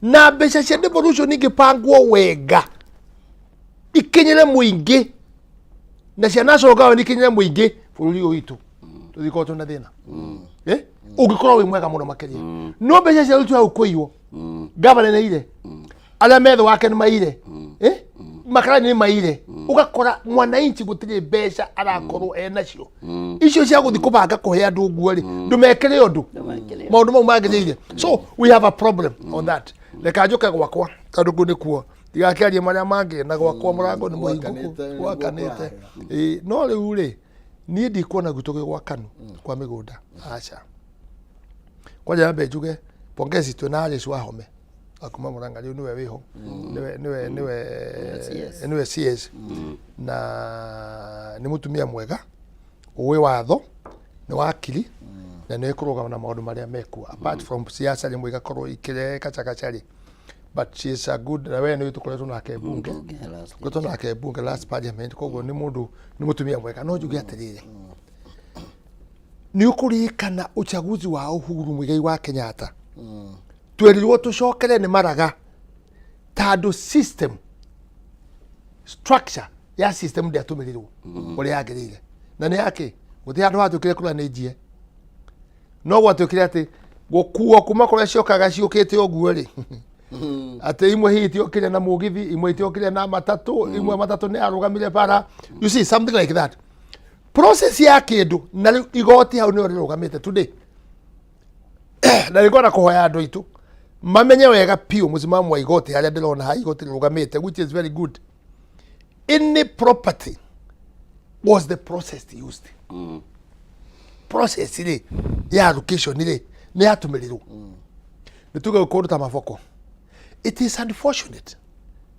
na mbeca cia devolution ingĩbangwo wega ikinyĩre mũingĩ na cia national government ikinyĩre mũingĩ, bũrũri ũyũ witũ tũthikorwo twĩna thĩna. Eh? Ũngĩkorwo wĩ mwega mũno makĩria, no mbeca cia rutwo hau kũiywo. Gavana nĩ ire, arĩa metho wake nĩ maire, eh? Makarani nĩ maire. Ũgakora mwananchi gũtirĩ mbeca arakorwo enacio icio cia gũthiĩ kũbanga kũhe andũ ũguo rĩ, ndũmekĩre ũndũ. Ndũmekĩre. Maũndũ mau magĩrĩire. So we have a problem on that. Reka njũke gwakwa tondũ kũu nĩkuo ndigakĩarie marĩa mangĩ na gwakwa mũrango nĩ mũhingũku. Gwakanĩte, nĩguo. Gwakanĩte. Ĩĩ, no rĩu rĩ, niĩ ndikuona gwitũ gwĩ gwakanu kwa mĩgũnda, aca. Kwanja yambe njuge pongezi twĩna Alice Wahome akuma Murang'a, rĩu nĩwe wĩho, nĩwe CS. Nĩwe CS na nĩ mũtumia mwega ũĩ watho, nĩ wakiri na nĩ kũrũgama na maũndũ marĩa mekuo apart from siasa rĩmwe igakorwo ikĩrehe kacakaca rĩ, but she is a good, na we nĩ tũkoretwo nake bunge. Bunge last. Tũkoretwo nake bunge last parliament, koguo nĩ mũndũ, nĩ mũtumia mwega. No njuge atĩrĩrĩ, nĩ ũkũririkana uchaguzi wa Uhuru Muigai wa Kenyatta, twerirwo tũcokere nĩ maraga tondũ system structure ya system ndĩatũmĩrirwo ũrĩa yagĩrĩire. Na nĩ yake gũtirĩ handũ hatuĩkire kura nĩ njie, no gwatuĩkire atĩ gũkuo kuma kũrĩa ciokaga ciũkĩte ũguo rĩ, atĩ imwe hihi itiokire na mũgithi, imwe itiokire na matatũ, imwe matatũ nĩ arũgamire bara, you see, something like that process ya kĩndũ. Na rĩu igoti hau nĩyo rĩrũgamĩte today na nĩngwenda kũhoya andũ aitũ mamenye wega piũ mũsimamo wa igoti harĩa ndĩrona ha igoti rĩrũgamĩte, which is very good. Any property was the process used, process rĩ ya allocation rĩ nĩ yatũmĩrirwo. Nĩ tuge kũndũ ta Maboko, it is unfortunate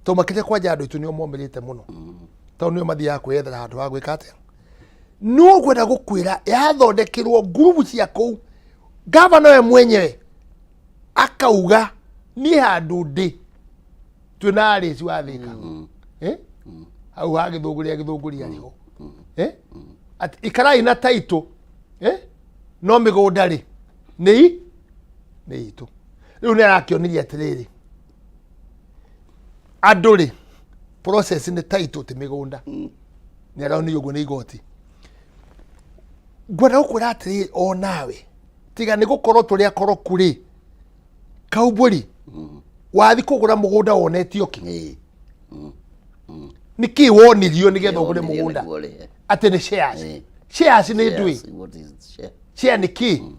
tondũ makĩria kwanja andũ aitũ nĩo momĩrĩte mũno tondũ nĩo mathiaga kwĩyethera handũ ha gwĩka atĩa. No ngwenda gũkwĩra yathondekirwo ngurubu cia kũu, gavana we mwenyewe akauga niĩ handũ ndĩ twĩna arĩci wa Thĩka. Eh? Hau ha Gĩthũngũria, Gĩthũngũria arĩho. Eh? Atĩ ikarai na taitũ, eh? No mĩgũnda rĩ nĩ itũ. Rĩu nĩ arakĩonirie atĩrĩrĩ, andũ rĩ, process nĩ taitũ ti mĩgũnda. Nĩ aronire ũguo nĩ igoti. Ngwenda gũkwĩra atĩrĩrĩ, o nawe tiga nĩ gũkorwo tũrĩ akoroku rĩ, kaumbũri wathi kũgũra mũgũnda wonetio kĩ? Nĩ kĩ wonirio nĩgetha ũgũre Wonirio mũgũnda? nĩguo ũrĩhe. Atĩ nĩ shares? Shares nĩ ndũĩ? Shares, what is share? Share nĩ kĩ?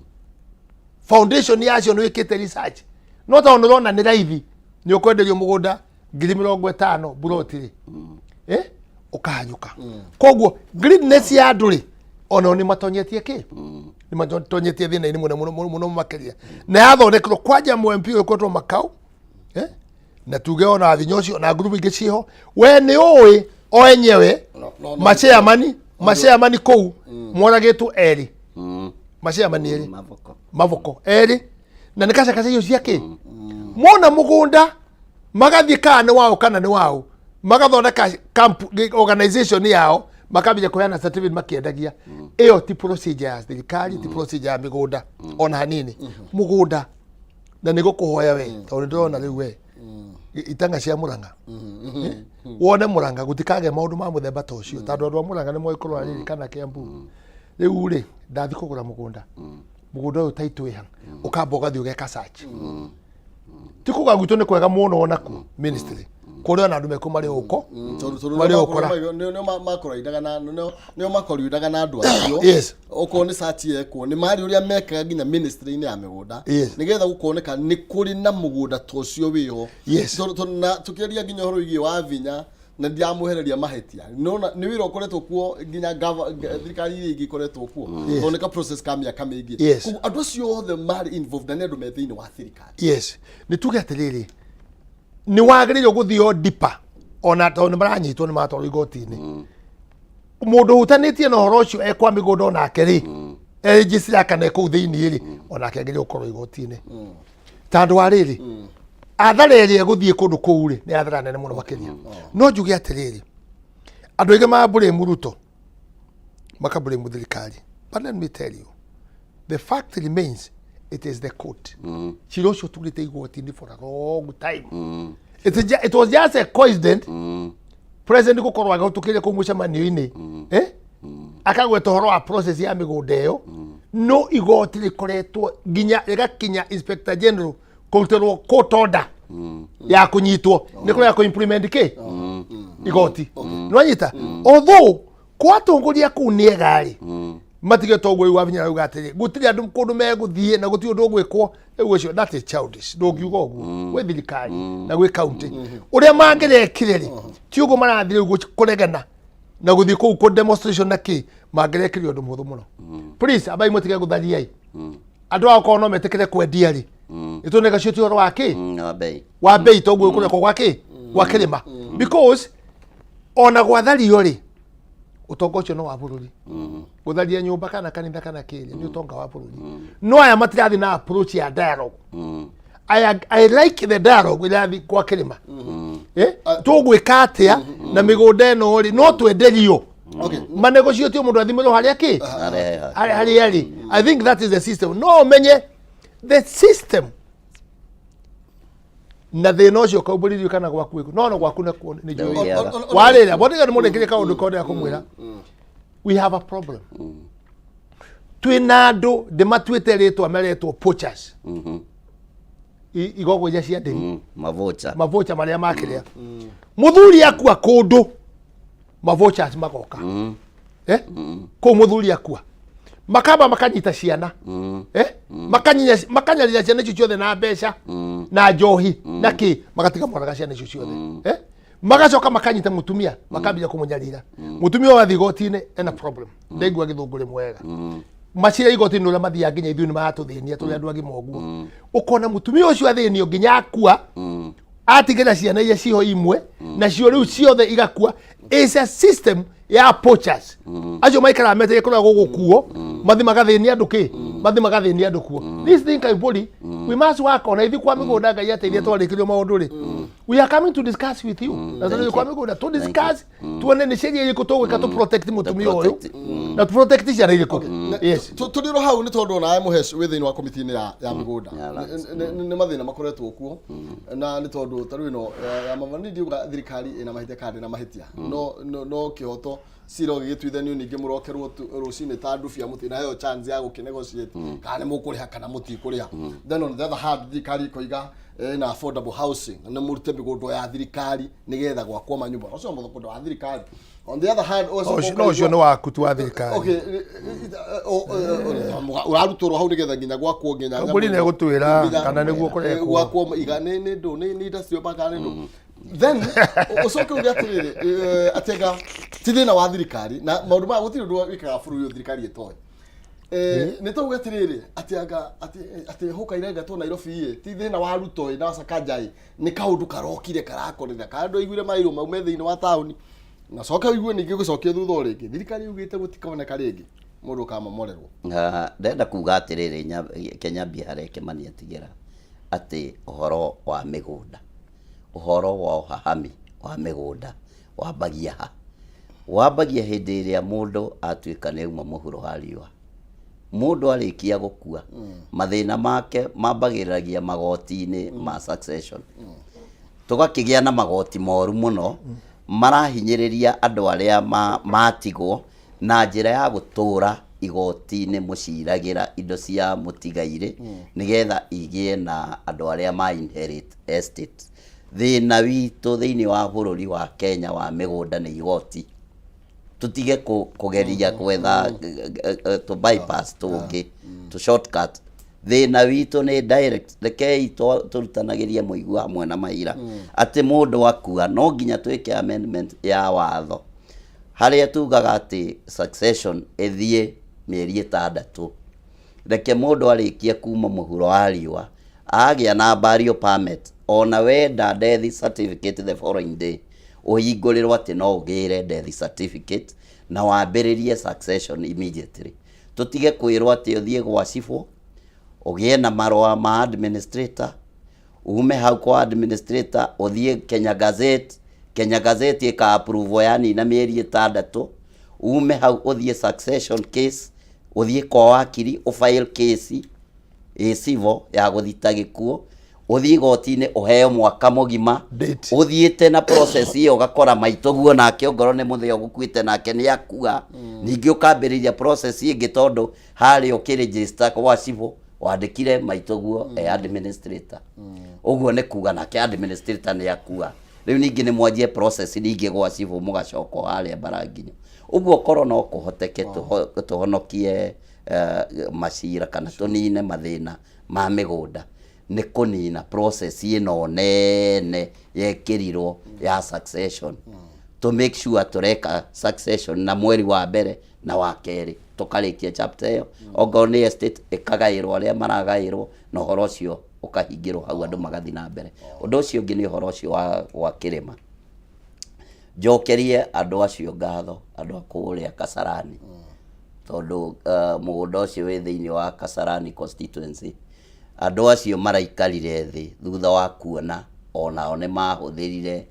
Foundation yacio nĩ wĩkĩte research? No tondũ nĩũrona nĩ raithi, nĩ ũkwenderio mũgũnda 50,000 buroti rĩ, eh, ũkahanyũka. Koguo greediness ya andũ rĩ, onao nĩ matonyetie kĩ, nĩ matonyetie thĩna-inĩ mũno mũno mũno mũno makĩria. Na yathondekerwo kwanja mũ MP ũyũ kwetwo Makau, eh, na tuge ona thinya ũcio na ngurubu ingĩ ciĩho, we nĩ ũĩ o enyewe. No, no. Machairmani kũu moragĩtwo erĩ, machairmani erĩ. Maboko. Maboko erĩ na nĩ kacakaca icio cia kĩ mona mũgũnda magathiĩ kana nĩ wao kana nĩ wao, magathondeka organization yao, makambia kũheana certificate makĩendagia. Ĩyo ti procedure ya thirikari, ti procedure ya mĩgũnda ona hanini. Mũgũnda na nĩ gũkũhoya we tondũ nĩ ndĩrona rĩu we itanga cia Mũrang'a. Eh? Wone Mũrang'a gũtikagĩa maũndũ ma mũthemba ta ũcio tondũ andũ a Mũrang'a nĩ moĩ kũrora rĩrĩ kana Kĩambu. Rĩu rĩ, ndathi kũgũra mũgũnda, mũgũnda ũyũ taitũ ĩha, ũkamba ũgathiĩ ũgeka search. Ti kuga gwitũ nĩ kwega mũno onakuo ministry kũrĩ ona andũ mekuo marĩ ũko Tondũ marĩ ũkora. Nĩo makoriudaga na nĩo makoriudaga na andũ acio. Okorwo nĩ search yekwo nĩ marĩ ũrĩa mekaga nginya ministry-inĩ ya mĩgũnda nĩgetha gũkoneka nĩ kũrĩ na mũgũnda ta ũcio wĩho. Tondũ na tũkĩaria nginya ũhoro wĩgiĩ wa vinya Na ndiramwehereria mahĩtia, nona nĩ wĩra ũkoretwo kuo nginya thirikari iria ingĩ ikoretwo kuo, tondũ nĩ ka process ka mĩaka mĩingĩ. Koguo andũ acio othe marĩ involved na nĩ andũ me thĩinĩ wa thirikari. Yes, nĩ tuge atĩrĩrĩ, nĩ wagĩrĩirwo gũthiĩ o deeper, ona tondũ nĩ maranyitwo, nĩ maratwarwo igoti-inĩ. Mũndũ ũhutanĩtie na ũhoro ũcio ekwa mĩgũnda onake rĩ, erĩnjicira kana kũu thĩinĩ rĩ, onake agĩrĩirwo gũkorwo igoti-inĩ, tondũ wa rĩrĩ, athara ĩrĩa ĩgũthiĩ kũndũ kũu rĩ, nĩ athara nene mũno makĩria. No njuge atĩrĩrĩ, andũ aingĩ mambũrĩmu Ruto, makambũrĩmu thirikari, but let me tell you, the fact remains, it is the court. Cira ũcio turĩte igoti-inĩ for a long time. It was just a coincidence president gũkorwo agĩtũkĩire kũu mũcemanio-inĩ, eh? Akagweta ũhoro wa process ya mĩgũnda ĩyo, no igoti rĩkoretwo nginya rĩgakinya inspector general kũrutĩrwo court order ya kũnyitwo nĩ kũrĩa kũ implement kĩ igoti nwanyita. Although kwatongoria kũu nĩ ega rĩ, matige toguo rĩu Wavinya arauga atĩrĩ, gũtirĩ andũ kũndũ megũthiĩ na gũtirĩ ũndũ ũgwĩkwo. Rĩu ũcio, that is childish. Ndũngiuga ũguo gwĩ thirikari na gwĩ county. Ũrĩa mangĩrekire rĩ, ti ũguo marathiĩ rĩu kũregana na gũthiĩ kũu kũ demonstration na kĩ. Mangĩrekire ũndũ mũhũthũ mũno. Please, ambai mũtige gũthariai andũ ao. Korwo no metĩkĩre kwendia rĩ, nĩ tũ negotiate ũhoro wa kĩ Wa bei. Wa bei, toguo kũrekwo gwa kĩ, gwa kĩrĩma, because ona gwathario rĩ, ũtonga ũcio no wa bũrũri. Gũtharia nyũmba kana kanitha kana kĩrĩ nĩ ũtonga wa bũrũri. No aya matirathiĩ na approach ya dialogue. I like the dialogue ĩrathiĩ kwa kĩrĩma. Eh? Tũgwĩka atĩa na mĩgũnda ĩno rĩ, no twenderio, manegotiate, mũndũ athimĩrwo harĩa kĩ Harĩa harĩa rĩ. I think that is the system. No ũmenye the system na thĩna ũcio ũkaumbũrithio kana gwaku ĩku no no gwaku nakuo nĩ njũĩ. Ndũngĩaga. Warĩra bondiga nĩ mũrĩkĩrie kaũndũ kondea kũmwĩra, we have a problem. Twĩna andũ ndĩmatuĩte rĩtwa meretwo poachers. Igogo iria cia ndĩri. Mavocha. Mavocha marĩa makĩrĩa mũthuri akua kũndũ, mavochers magoka, eh? Kũu mũthuri akua, makamba makanyita ciana, eh? Makanyarira ciana icio ciothe na mbeca na njohi na kĩ, magatiga mwaraga ciana icio ciothe, eh? Magacoka makanyita mũtumia, makambia kũmũnyarira. Mũtumia wathiĩ igoti-inĩ ena problem, ndaigua gĩthũngũ rĩmwe wega. Macira igoti-inĩ ũrĩa mathiaga, nginya ithuĩ nĩ maratũthĩnia tũrĩ andũ agima ũguo. Ũkona mũtumia ũcio athĩnio nginya akua, atigĩra ciana iria ciho imwe, nacio rĩu ciothe igakua. Is a system ya poachers. Acio maikaraga metereire kũrĩa gũgũkuo, mathi magathĩnia andũ kĩ, mathi magathĩnia andũ kuo. This thing, Kaiburi, we must work on ithi kwa mĩgũnda. Ngai ateithie twarĩkĩrio maũndũ rĩ, we are coming to discuss with you na tũrĩ kwa mĩgũnda to discuss, tuone nĩ sheria irĩkũ tũgwĩka to protect mũtumia ũyũ na to protect ciana irĩkũ. Yes. Tũrĩ ro hau nĩ tondũ onawe mũhesh wĩ thĩinĩ wa komiti-inĩ ya mĩgũnda. Ya lands. Nĩ mathĩna makoretwo kuo, na nĩ tondũ ta rĩu ĩno ya mama nĩ ndiuga thirikari ĩna mahĩtia kana ndĩna mahĩtia, no kĩhoto cira ũgĩgĩtuithanio ningĩ mũrokerwo rũcinĩ ta ndubia, mũtinaheo chance ya gũkĩnegotiate kana nĩ mũkũrĩha kana mũtikũrĩha. Then on the other hand, thirikari ĩkoiga ĩna affordable housing, nĩ mũrute mĩgũnda ya thirikari nĩgetha gwakwo manyũmba ũcio mũgũnda wa thirikari. On the other hand, ũgacoka No ũcio ũkaigua- nĩ waku tu wa thirikari. Okay, ũrarutũrwo hau nĩgetha nginya gwakwo nginya Kambuni nyamũ ĩno. nĩĩgũtwĩra kana nĩguo kũrekwo. Gwakwo iga nĩ ndũ nĩ industrial park kana nĩ ndũ. Then ũcoke uge atĩrĩrĩ, atĩ anga ti thĩna wa thirikari na maũndũ maya, gũtirĩ ũndũ wĩkaga bũrũri ũyũ thirikari ĩtoĩ. Nĩ tauge atĩrĩrĩ, atĩ anga atĩ hũka irengatwo Nairobi ĩ ti thĩna wa Ruto ĩ na Sakaja ĩ, nĩ kaũndũ karokire karakorera kana andũ aiguire mairũ maume thĩinĩ wa taũni, na coke ũigue ningĩ gũcokia thutha o rĩngĩ thirikari yugĩte gũtikoneka rĩngĩ mũndũ ũkamomorerwo. Ah, ndenda kuga atĩrĩrĩ, Kenya mbia harĩa Kĩmani atigĩra atĩ ũhoro wa mĩgũnda, ũhoro wa ũhahami wa mĩgũnda wambagia ha? Wambagia hĩndĩ ĩrĩa mũndũ atuĩka nĩ auma mũhuro wa riũa. Mũndũ arĩkia gũkua, mathĩna make mambagĩrĩragia magoti-inĩ ma succession. Tũgakĩgĩa na magoti moru mũno marahinyĩrĩria andũ arĩa matigwo na njĩra ya gũtũra igoti-inĩ mũciragĩra indo cia mũtigairĩ nĩgetha igĩe na andũ arĩa ma inherit estate. Thĩna witũ thĩinĩ wa bũrũri wa Kenya wa mĩgũnda nĩ igoti. Tũtige kũgeria gwetha tũ bypass tũngĩ, tũ shortcut. Thĩna witũ nĩ direct. Rekei tũrutanagĩrie mũigua hamwe na maira atĩ mũndũ akua no nginya twĩke amendment ya watho harĩa tugaga atĩ succession ĩthiĩ mĩeri 6. Reke mũndũ arĩkie kuma mũhuro wa riũa agĩa na burial permit, ona wenda death certificate the following day, ũhingũrĩrwo atĩ no ũgĩre death certificate na wambĩrĩrie succession immediately. Tũtige kwĩrwo atĩ ũthiĩ gwa cibũ ũgĩe na marũa ma administrator, ume hau kwa administrator ũthiĩ Kenya Gazette, Kenya Gazette ĩka approve yanina mĩeri 6, ume hau ũthiĩ succession case, ũthiĩ kwa wakiri ũfile case ĩ civil ya gũthita gĩkuũ, ũthiĩ igoti-inĩ ũheo mwaka mũgima Date. Ũthiĩte na process ĩyo ũgakora maitũguo nake ongorwo nĩ mũthĩa ũgũkuĩte nake nĩ akua, ningĩ ũkambĩrĩria process ĩngĩ tondũ harĩa ũkĩregister kwa civil wandĩkire maitũguo e administrator, ũguo nĩ kuga nake administrator nĩ akua. Rĩu ningĩ nĩ mwanjie process ningĩ gwa civil, mũgacoka o harĩa mbaranginyo. Ũguo korwo no kũhoteke tũhonokie macira kana tũnine mathĩna ma mĩgũnda nĩ kũnina process ĩno nene yekĩrirwo ya succession, to make sure tũreka succession na mweri wa mbere na wa kerĩ tũkarĩkia chapter ĩyo, ongorwo nĩ estate ĩkagaĩrwo arĩa maragaĩrwo na ũhoro ũcio ũkahingĩrwo hau, andũ magathiĩ na mbere. Ũndũ ũcio ũngĩ nĩ ũhoro ũcio wa kĩrĩma. Njokerie andũ acio ngatho, andũ a kũrĩa Kasarani, tondũ mũgũnda ũcio wĩ thĩinĩ wa Kasarani constituency. Andũ acio maraikarire thĩ thutha wa kuona onao nĩ mahũthĩrire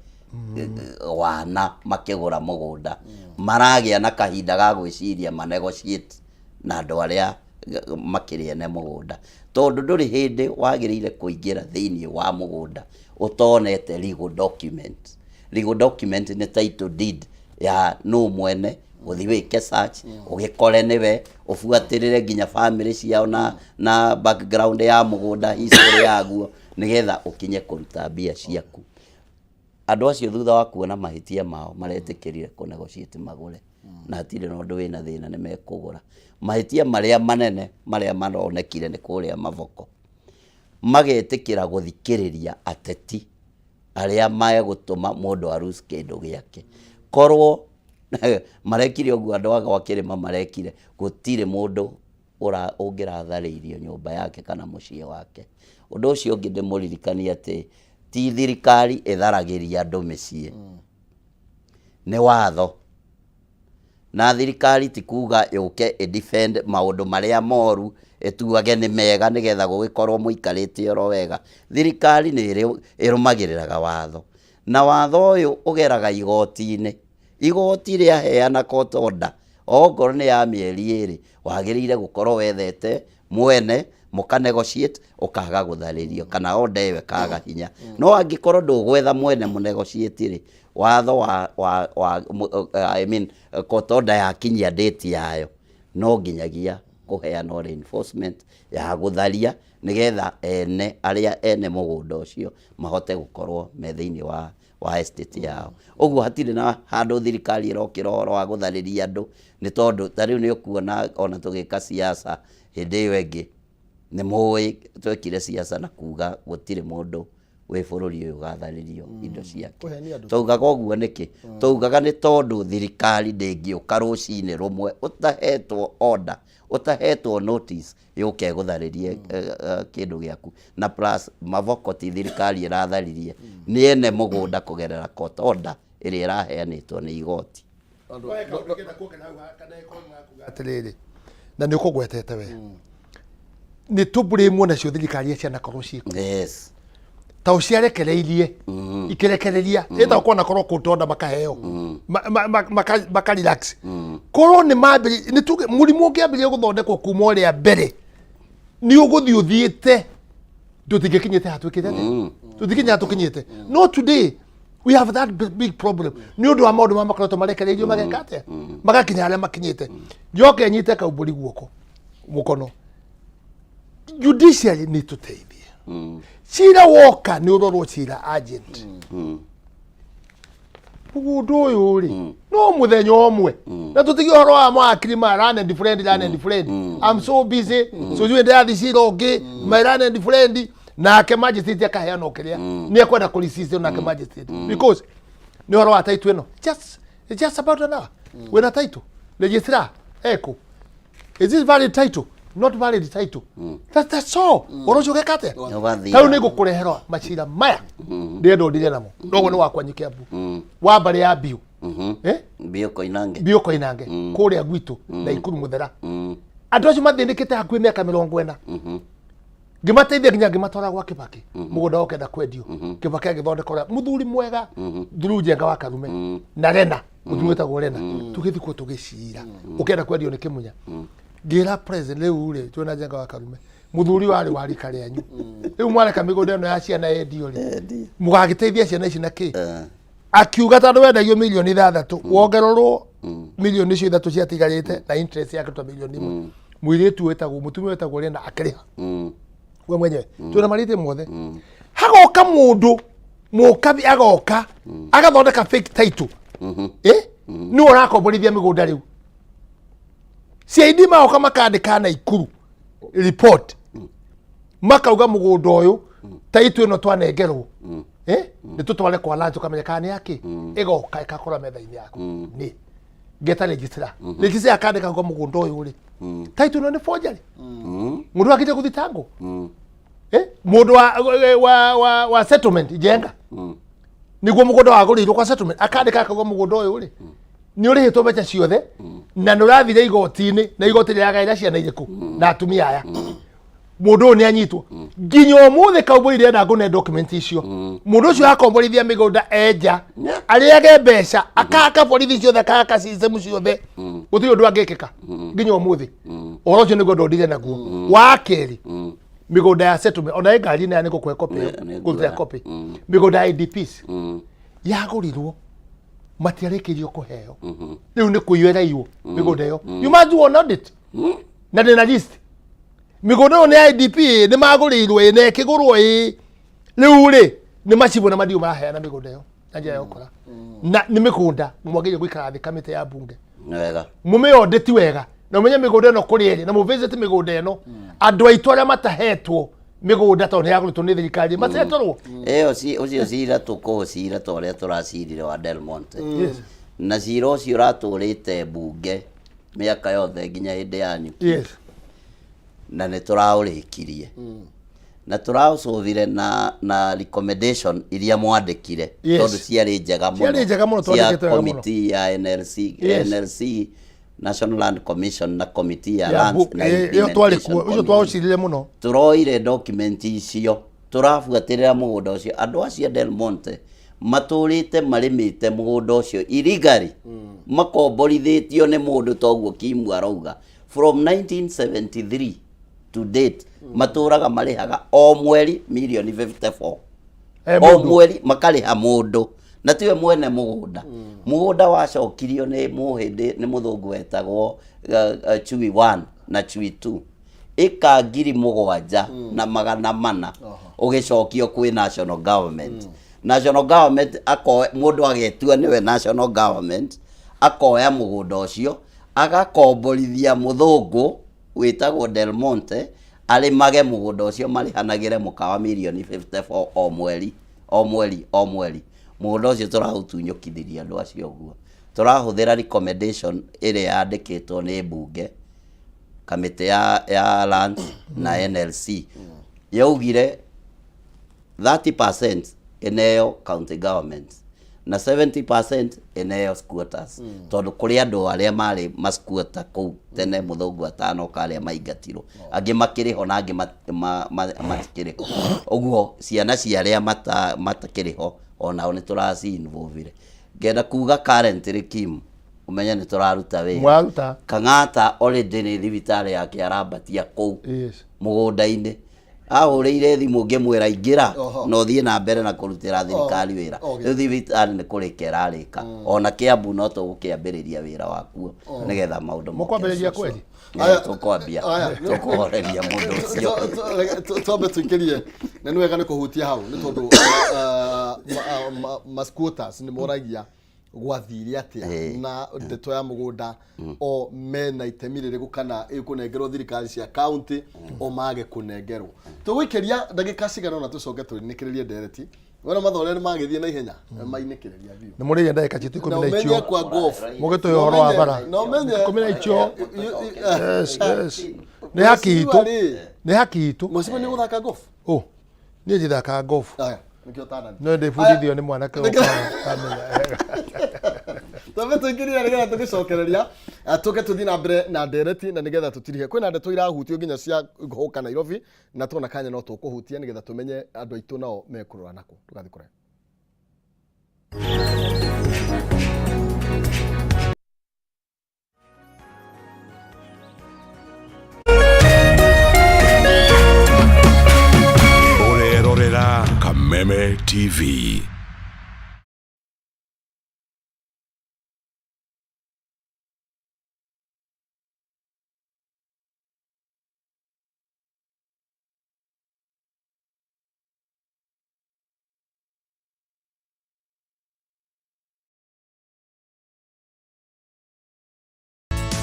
wana makĩgũra mũgũnda, maragĩa na kahinda ga gwĩciria ma negotiate na andũ arĩa makĩrĩ ene mũgũnda, tondũ ndũrĩ hĩndĩ wagĩrĩire kũingĩra thĩinĩ wa mũgũnda ũtonete legal document. Legal document nĩ title deed ya nũ mwene, ũthiĩ wĩke search ũgĩkore nĩwe, ũbuatĩrĩre nginya family ciao na background ya mũgũnda, history yaguo, nĩgetha ũkinye kũruta mbia ciaku. Andũ acio thutha wa kuona mahĩtia mao maretĩkĩrire kũ negotiate magũre, na hatirĩ na ũndũ wĩna thĩna, nĩ mekũgũra. Mahĩtia marĩa manene marĩa maronekire nĩ kũrĩa Mavoko, magetĩkĩra gũthikĩrĩria ateti arĩa megũtũma mũndũ aruse kĩndũ gĩake. Korwo marekire ũguo andũ a gwa kĩrĩma marekire, gũtirĩ mũndũ ũngĩratharĩirio nyũmba yake kana mũciĩ wake. Ũndũ ũcio ũngĩ ndĩmũririkanie atĩ ti thirikari ĩtharagĩria andũ mĩciĩ, nĩ watho, na thirikari ti kuga yũke ĩ defend maũndũ marĩa moru ĩtuage nĩ mega nĩgetha gũgĩkorwo mũikarĩte oro wega. Thirikari nĩ ĩrũmagĩrĩraga watho, na watho ũyũ ũgeraga igoti-inĩ. Igoti rĩaheana court order, ongorwo nĩ ya mĩeri 2, wagĩrĩire gũkorwo wethete mwene mũka negotiate ũkaga gũtharĩrio kana order ĩyo ĩkaga hinya. No angĩkorwo ndũgwetha mwene mũ negotiate rĩ, watho wa I mean court order yakinyia date yayo, no nginyagia kũheanwo reinforcement ya gũtharia nĩgetha ene arĩa ene mũgũnda ũcio mahote gũkorwo me thĩinĩ wa estate yao. Ũguo hatirĩ na handũ thirikari ĩrokĩra ũhoro wa gũtharĩria andũ, nĩ tondũ ta rĩu nĩ ũkuona ona tũgĩka siasa hĩndĩ ĩyo ĩngĩ, nĩ mũĩ twekire siasa na kuga gũtirĩ mũndũ wĩ bũrũri ũyũ ũgatharĩrio indo ciake. Kũhenia andũ. Twaugaga ũguo nĩkĩ? Twaugaga nĩ tondũ thirikari ndĩngĩũka rũcinĩ rũmwe ũtahetwo order, ũtahetwo notice, yũke ĩgũtharĩrie kĩndũ gĩaku. Na plus Mavoko ti thirikari ĩratharirie, nĩ ene mũgũnda kũgerera court order ĩrĩa ĩraheanĩtwo nĩ igoti. Atĩrĩrĩ, na nĩ ũkũgwetete we nĩ tũmbũrĩmwo nacio thirikari cianakorwo ciĩkuo ta ũciarekereirie ikĩrekereria ĩtagwo kwanakorwo kũtonda makaheo maka relax, korwo nĩ mambĩrĩ nĩ tuge mũrimũ ũngĩambĩrĩria gũthondekwo kuma ũrĩa mbere nĩ ũgũthiĩ ũthiĩte, tũtingĩkinyĩte hatwĩkĩte atĩa, tũtingĩkinya hatũkinyĩte. No today we have that big, big problem nĩ ũndũ wa maũndũ marĩa makoretwo marekereirio mageka atĩa, magakinya harĩa makinyĩte. Njoke nyite kaumbũri guoko mũkono, judiciary nĩ tũteithie. Cira woka nĩ ũrorwo cira agent. Mũgũnda ũyũ rĩ, no mũthenya ũmwe na tũtige ũhoro wa mawakiri ma learned friend, learned friend, I'm so busy, so you ndĩrathi cira ũngĩ, my learned friend. Nake magistrate akaheana o kĩrĩa nĩ ekwenda kũresist nake magistrate, because nĩ ũhoro wa title ĩno, just it's just about an hour wĩna title. Registrar eko, is this valid title, not valid title? That's all. Ũhoro ũcio ũgeka atĩa? Ũgathira. Ta rĩu nĩ ngũkũreherwo macira maya ndĩrenda ũndire namo noguo nĩ wakwa Kiambu wa mbarĩ ya Mbiũ. Eh? Mbio Koinange. Mbiũ Koinange kũrĩa gwitũ na Ikuru Mũthera. Andũ acio mathĩnĩkĩte hakuhĩ mĩaka 40, ngĩmateithia nginya ngĩmatwara gwa Kĩbakĩ, mũgũnda wao ũkenda kwendio. Kĩbakĩ agĩthondeka ũrĩa mũthuri mwega through Njenga wa Karume na Rena, mũthuri wĩtagwo Rena, tũgĩthiĩ kuo tũgĩcira ũkenda kwendio nĩ Kĩmunya. Ngĩra president, rĩu rĩ, twĩna Njenga wa Karume, mũthuri warĩ wa rika rĩanyu, rĩu mwareka mĩgũnda ĩno ya ciana yendio rĩ, Endio. Mũgagĩteithia ciana ici na kĩ? Eh. Akiuga tondũ wendagio mirioni 6, wongererwo mirioni icio 3 ciatigarĩte na interest yake ta mirioni 1. Mũirĩtu wĩtagwo, mũtumia wĩtagwo Rena akĩrĩha we mwenyewe. Twĩna marĩtĩ mothe. Hagoka mũndũ mũkabi, agoka agathondeka fake title, eh, nĩwe ũrakomborithia mĩgũnda. Rĩu CID magoka makandĩka Naikuru report, makauga mũgũnda ũyũ title ĩno twanengerwo, eh, nĩ tũtware kwa lands, ũkamenya kana nĩ yake. Ĩgoka ĩgakora metha-inĩ yaku nĩ ngeta registrar. Registrar akandĩka kwa mũgũnda ũyũ rĩ, title ĩno nĩ forgery. Mũndũ akĩte gũthitangwo, eh, mũndũ wa settlement Njenga, niguo mũgũnda wagũrĩirwo kwa settlement, akandĩka akauga mũgũnda ũyũ rĩ, nĩ ũrĩhĩtwo mbeca ciothe na nĩ ũrathire igoti-inĩ, na igoti rĩragaĩra ciana irĩkũ na atumia aya. Mũndũ ũyũ nĩ anyitwo nginya ũmũthĩ. Kaubũi ndĩrenda ngũne document icio. Mũndũ ũcio akomborithia mĩgũnda enja arĩage mbeca, akaka borithi ciothe, akaka system ciothe, gũtirĩ ũndũ angĩkĩka nginya ũmũthĩ. Ũhoro ũcio nĩguo ndondire naguo. Wa kerĩ, mĩgũnda ya settlement, ona ĩ ngari nayo nĩ ngũkũhe copy ĩyo, Nĩ ngũrutĩra nguoya. copy. Mĩgũnda ya IDPs yagũrirwo, matiarĩkĩirio kũheo, rĩu nĩ kũiywo ĩraiywo mĩgũnda ĩyo. You must do an audit na ndĩna list. Mĩgũnda ĩyo nĩ ya IDP, nĩ magũrĩirwo ĩ na ĩkĩgũrwo ĩ, rĩu rĩ nĩ macibũ na madio maraheana mĩgũnda ĩyo na njĩra ya ũkora, na nĩ mĩgũnda mwagĩrĩire gũikara thĩ kamĩtĩ ya bunge Nĩ wega. Mũmĩondĩti wega na ũmenye mĩgũnda ĩno kũrĩa ĩrĩ na mũvisit mĩgũnda ĩno, andũ aitũ arĩa matahetwo mĩgũnda tondũ nĩ yagũrĩtwo nĩ thirikari macetorwo. Ĩyo ũcio cira tũkũũcira ta ũrĩa tũracirire wa Del Monte. Na cira ũcio ũratũrĩte mbunge mĩaka yothe nginya hĩndĩ yanyu. Na nĩ tũraũrĩkirie na tũraũcũthire na recommendation iria mwandĩkire, tondũ ciarĩ njega mũno. Ciarĩ njega mũno, cia twandĩkĩte wega mũno. Committee ya NLC, NLC, National Land Commission, na committee ya Ya Lands na ĩyo twarĩ Implementation kuo, ũcio Committee. twaũcirire mũno. Turoire document icio, tũrabuatĩrĩra mũgũnda ũcio. Andũ acio a Del Monte matũrĩte marĩmĩte mũgũnda ũcio illegally, makomborithĩtio nĩ mũndũ toguo Kimu arauga, from 1973 to date matũraga marĩhaga o mweri mirioni 54 Eh, o mũndũ. Mweri makarĩha mũndũ na tiwe mwene mũgũnda. Mũgũnda wacokirio nĩ mũhĩndĩ, nĩ mũthũngũ wetagwo Chui 1 na Chui 2, ĩka 7400, ũgĩcokio kwĩ national government. National government akoe, mũndũ agetua nĩwe national government, akoya mũgũnda ũcio agakomborithia mũthũngũ wĩtagwo Del Monte arĩmage mũgũnda ũcio, marĩhanagĩre mũkawa mirioni 54 o mweri, o mweri, o mweri. Mũgũnda ũcio tũraũtunyũkithirie andũ acio ũguo. Tũrahũthĩra recommendation ĩrĩa yandĩkĩtwo nĩ mbunge, kamĩtĩ ya lands na NLC, yaugire 30% ĩneo county government na 70% ĩneo squatters, tondũ kũrĩ andũ arĩa marĩ masquatter kũu tene mũthũngũ atanoka, arĩa maingatirwo, angĩ makĩrĩ ho na angĩ matikĩrĩ ho. Ũguo ciana cia arĩa matakĩrĩ ho onao nĩ tũraci involve. Ngenda kuga currently, Kim, ũmenye nĩ tũraruta wĩra. Mwaruta. Kang'ata already nĩ thibitarĩ yake arambatia kũu mũgũnda-inĩ. Ahũrĩire thimũ ngĩmwĩra ingĩra na ũthiĩ na mbere na kũrutĩra thirikari wĩra. Rĩu thibitarĩ nĩ kũrĩka ĩrarĩka. Ona Kiambu no tũgũkĩambĩrĩria wĩra wakuo nĩgetha maũndũ moke. Mũkwambĩrĩria kweli? Aya. Tũkwambia. Aya. Tũkũhoreria mũndũ ũcio. Twambe tuingĩrie na nĩ wega nĩ kũhutia hau, nĩ tondũ ma squatters nĩ moragia. Gwathire atia na ndeto ya mũgũnda, o mena itemi rĩrĩkũ kana ĩkũnengerwo thirikari cia county o mage kũnengerwo? Tũgũikĩria ndagĩka cigana ũna tũcoke tũinĩkĩrĩrie ndereti. Wona mathore nĩ magĩthiĩ na ihenya mainĩkĩrĩria biũ. Nĩ mũrĩire ndagĩka citũ na 10 na ũmenye icio kwa golf mũgĩtũhe ũhoro wa bara na ũmenye 10 na icio. Yes, nĩ haki itũ, nĩ haki itũ. Mheshimiwa, nĩ gũthaka golf? Oh, niĩ njithakaga golf. Aya, nĩkĩo ũtanani. No ndĩbundithio nĩ mwanake ũkaga amenya. Twambe tũingĩrire nĩgetha tũgĩcokereria, tũke tũthiĩ na mbere na ndereti na nĩgetha tũtirihe. Kwĩna ndeto irahutio nginya cia gũka Nairobi na tuona kanya no tũkũhutia nĩgetha tũmenye andũ aitũ nao mekũrora nako. Tũgathiĩ kũraya. Ũrerorera Kameme TV.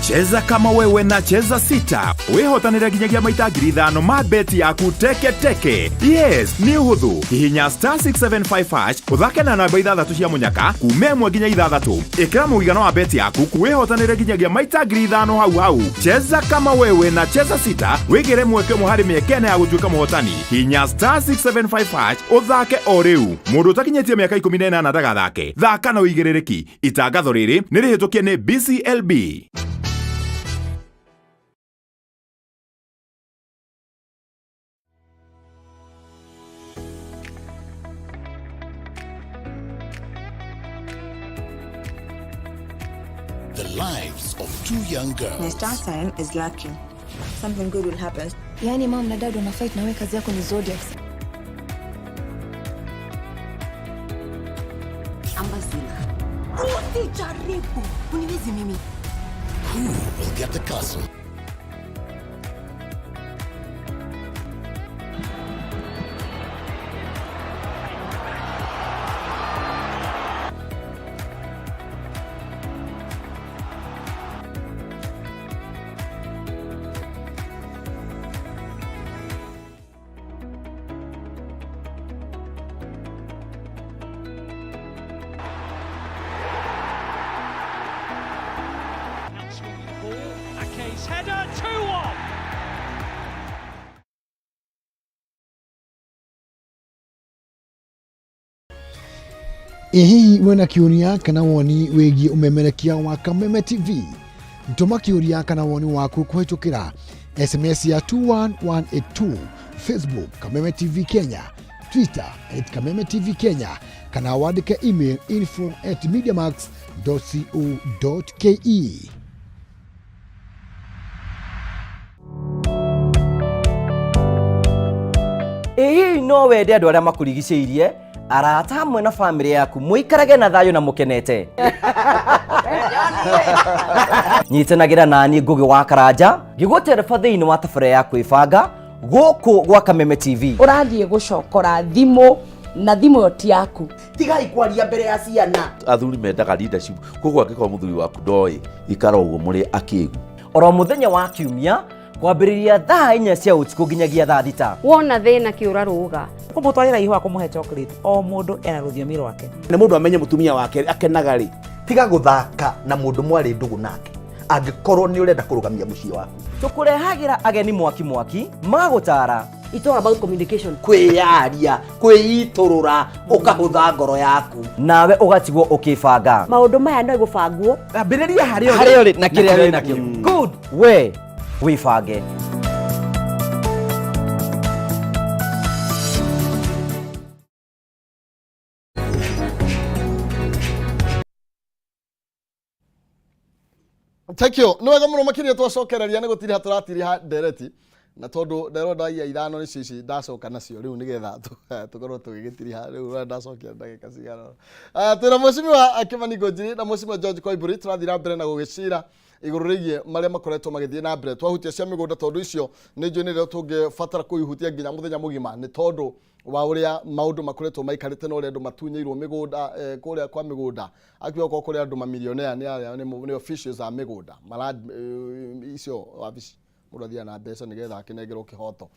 Cheza kama wewe na Cheza Sita wihotanire nginyagia maita 5,000 ma beti yaku teke teke. Yes, nĩ ũhũthũ. Hihinya *675# ũthake na namba ithathatũ cia mũnyaka kuma 1 nginya 6. Ĩkĩra mũigana wa beti yaku wĩhotanĩre nginyagia maita 5,000 hau hau. Cheza kama wewe na Cheza Sita wĩgĩre mweke ũmwe harĩ mĩeke ĩna ya gũtuĩka mũhotani. Hihinya *675# ũthake o rĩu. Mũndũ ũtakinyĩtie mĩaka 18 ndagathake. Thaka na ũigĩrĩrĩki. Itangatho rĩrĩ nĩ rĩhĩtũkie nĩ BCLB. The lives of two young My girls star sign is lucky. Something good will happen. Yaani mom na dad wana fight na wewe kazi yako ni zodiac. Usijaribu uniwezi mimi. who will get the castle. Ball, Ake's header, 2-1. Ĩ hihi wĩna kĩũria kana woni wĩgiĩ ũmemerekia wa Kameme TV? Tũma kĩũria kana woni waku kũhĩtũkĩra SMS ya 21182, Facebook Kameme TV Kenya, Twitter @KamemeTVKenya, kana wandĩke email info@mediamax.co.ke. Ĩ hihi no wende andũ arĩa makũrigicĩirie, arata hamwe na bamĩrĩ yaku mũikarage na thayũ na mũkenete? Nyitanagĩra naniĩ Ngũgĩ wa Karanja ngĩgũtereba thĩinĩ wa tabarĩra ya kwĩbanga gũkũ gwa Kameme TV. Ũrathiĩ gũcokora thimũ na thimũ ĩyo ti yaku. Tigai kwaria mbere ya ciana. Athuri mendaga leadership, koguo angĩkorwo mũthuri waku ndoĩ, ikara ũguo mũrĩ akĩgu. Oro mũthenya wa kiumia kwambĩrĩria thaa 4 cia ũtukũ nginyagia thaa 6. Wona thĩna kĩũra rũga. Kũmũtwarĩra ihũa, kũmũhe chocolate, o mũndũ ena rũthiomi rwake. Nĩ mũndũ amenye mũtumia wake akenaga rĩ. Tiga gũthaka na mũndũ mwarĩ ndũgũ nake angĩkorwo nĩ ũrenda kũrũgamia mũciĩ waku. Tũkũrehagĩra ageni mwaki mwaki magũtara. It's all about communication. Kwĩyaria, kwĩitũrũra, ũkahũtha ngoro yaku. Nawe ũgatigwo ũkĩbanga. Maũndũ maya no gũbangwo. Ambĩrĩria harĩa harĩa ũrĩ na kĩrĩa wĩ nakĩo. Good, we wĩbange. Thank you. Nĩ wega mũno makĩria twacokereria nĩ gũtiriha tũratiriha ndereti. Na tondũ nderwo ndagĩka 5 nĩcio ici ndacoka nacio rĩu nĩgetha tũkorwo tũgĩgĩtiriha rĩu ũrĩa ndacokia ndagĩka cigana ũna. Twĩna Mheshimiwa Kimani Ngunjiri na Mheshimiwa George Koimburi, tũrathiĩ na mbere na gũgĩcira igũrũ rĩgiĩ marĩa makoretwo magĩthiĩ na mbere. Twahutia cia mĩgũnda, tondũ icio nĩ njũĩ nĩrĩo tũngĩbatara kũihutia nginya mũthenya mũgima, nĩ tondũ wa ũrĩa maũndũ makoretwo maikarĩte na ũrĩa andũ matunyĩirwo mĩgũnda kũrĩa kwa mĩgũnda. Akiuga okorwo kũrĩ andũ mamilionea nĩ arĩa nĩ officials a mĩgũnda mara icio wabici mũndũ athiaga na mbeca nĩgetha akĩnengerwo kĩhoto.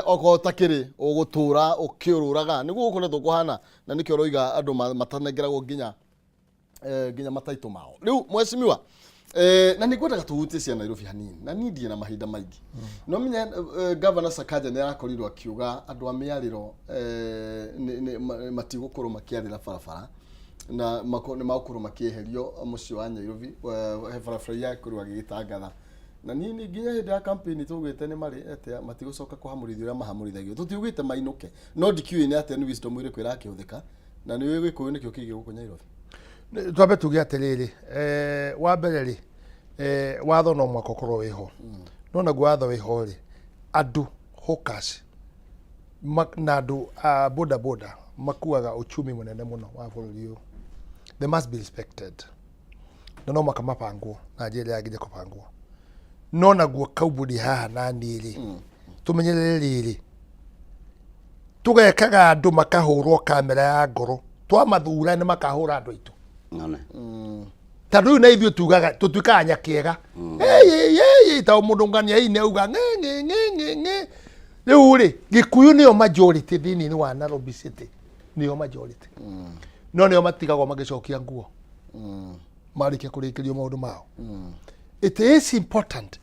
Okorwo ũtakĩrĩ ũgũtũra ũkĩũrũraga nĩguo gũkoretwo kũhana, na nĩkĩo ũroiga andũ matanengeragwo nginya mataitũ mao. Rĩu mheshimiwa, na nĩ ngwendaga tũhutie cia Nairobi hanini, na niĩ ndirĩ na mahinda maingĩ. No menye Governor Sakaja nĩ arakorirwo akiuga andũ a mĩarĩro matigũkorwo makĩarĩra barabara na nĩ magũkorwo makĩeherio mũciĩ wa Nairobi, he barabara iria akorirwo agĩgĩtangatha. Na niĩ nĩ nginya hĩndĩ ya campaign tũgĩte nĩ marĩ atĩa matigũcoka kũhamũrithio ũrĩa mahamũrithagio. Tũtiugĩte mainũke, no ndikĩũĩ nĩ atĩa, nĩ wisdom ĩrĩkũ ĩrakĩhũthĩka, na nĩ Gĩkũyũ nĩkĩo kĩingĩ gũkũ Nairobi. Twambe tuge atĩrĩrĩ, wa mbere rĩ, watho no mwaka ũkorwo wĩho, no naguo watho wĩho rĩ, andũ hawkers na andũ a boda boda makuaga uchumi mũnene mũno wa bũrũri ũyũ. They must be respected, na no mwaka mabangwo na njĩra ĩrĩa yagĩrĩire kũbangwo. No naguo kaumbuni haha na niĩ rĩ, tũmenyerere rĩrĩ, tũgekaga andũ makahũrwo kamera ya ngoro, twamathura nĩ makahũra andũ aitũ. None. Tondũ rĩu na ithuĩ tugaga tũtuĩkaga nyakĩega ta mũndũ ngania hihi nĩ auga ng'e ng'e ng'e ng'e ng'e. Rĩu rĩ, Gĩkũyũ nĩyo majority thĩinĩ wa Nairobi City, nĩyo majority, no nĩo matigagwo magĩcokia nguo marĩkia kũrĩkĩrio maũndũ mao. It is important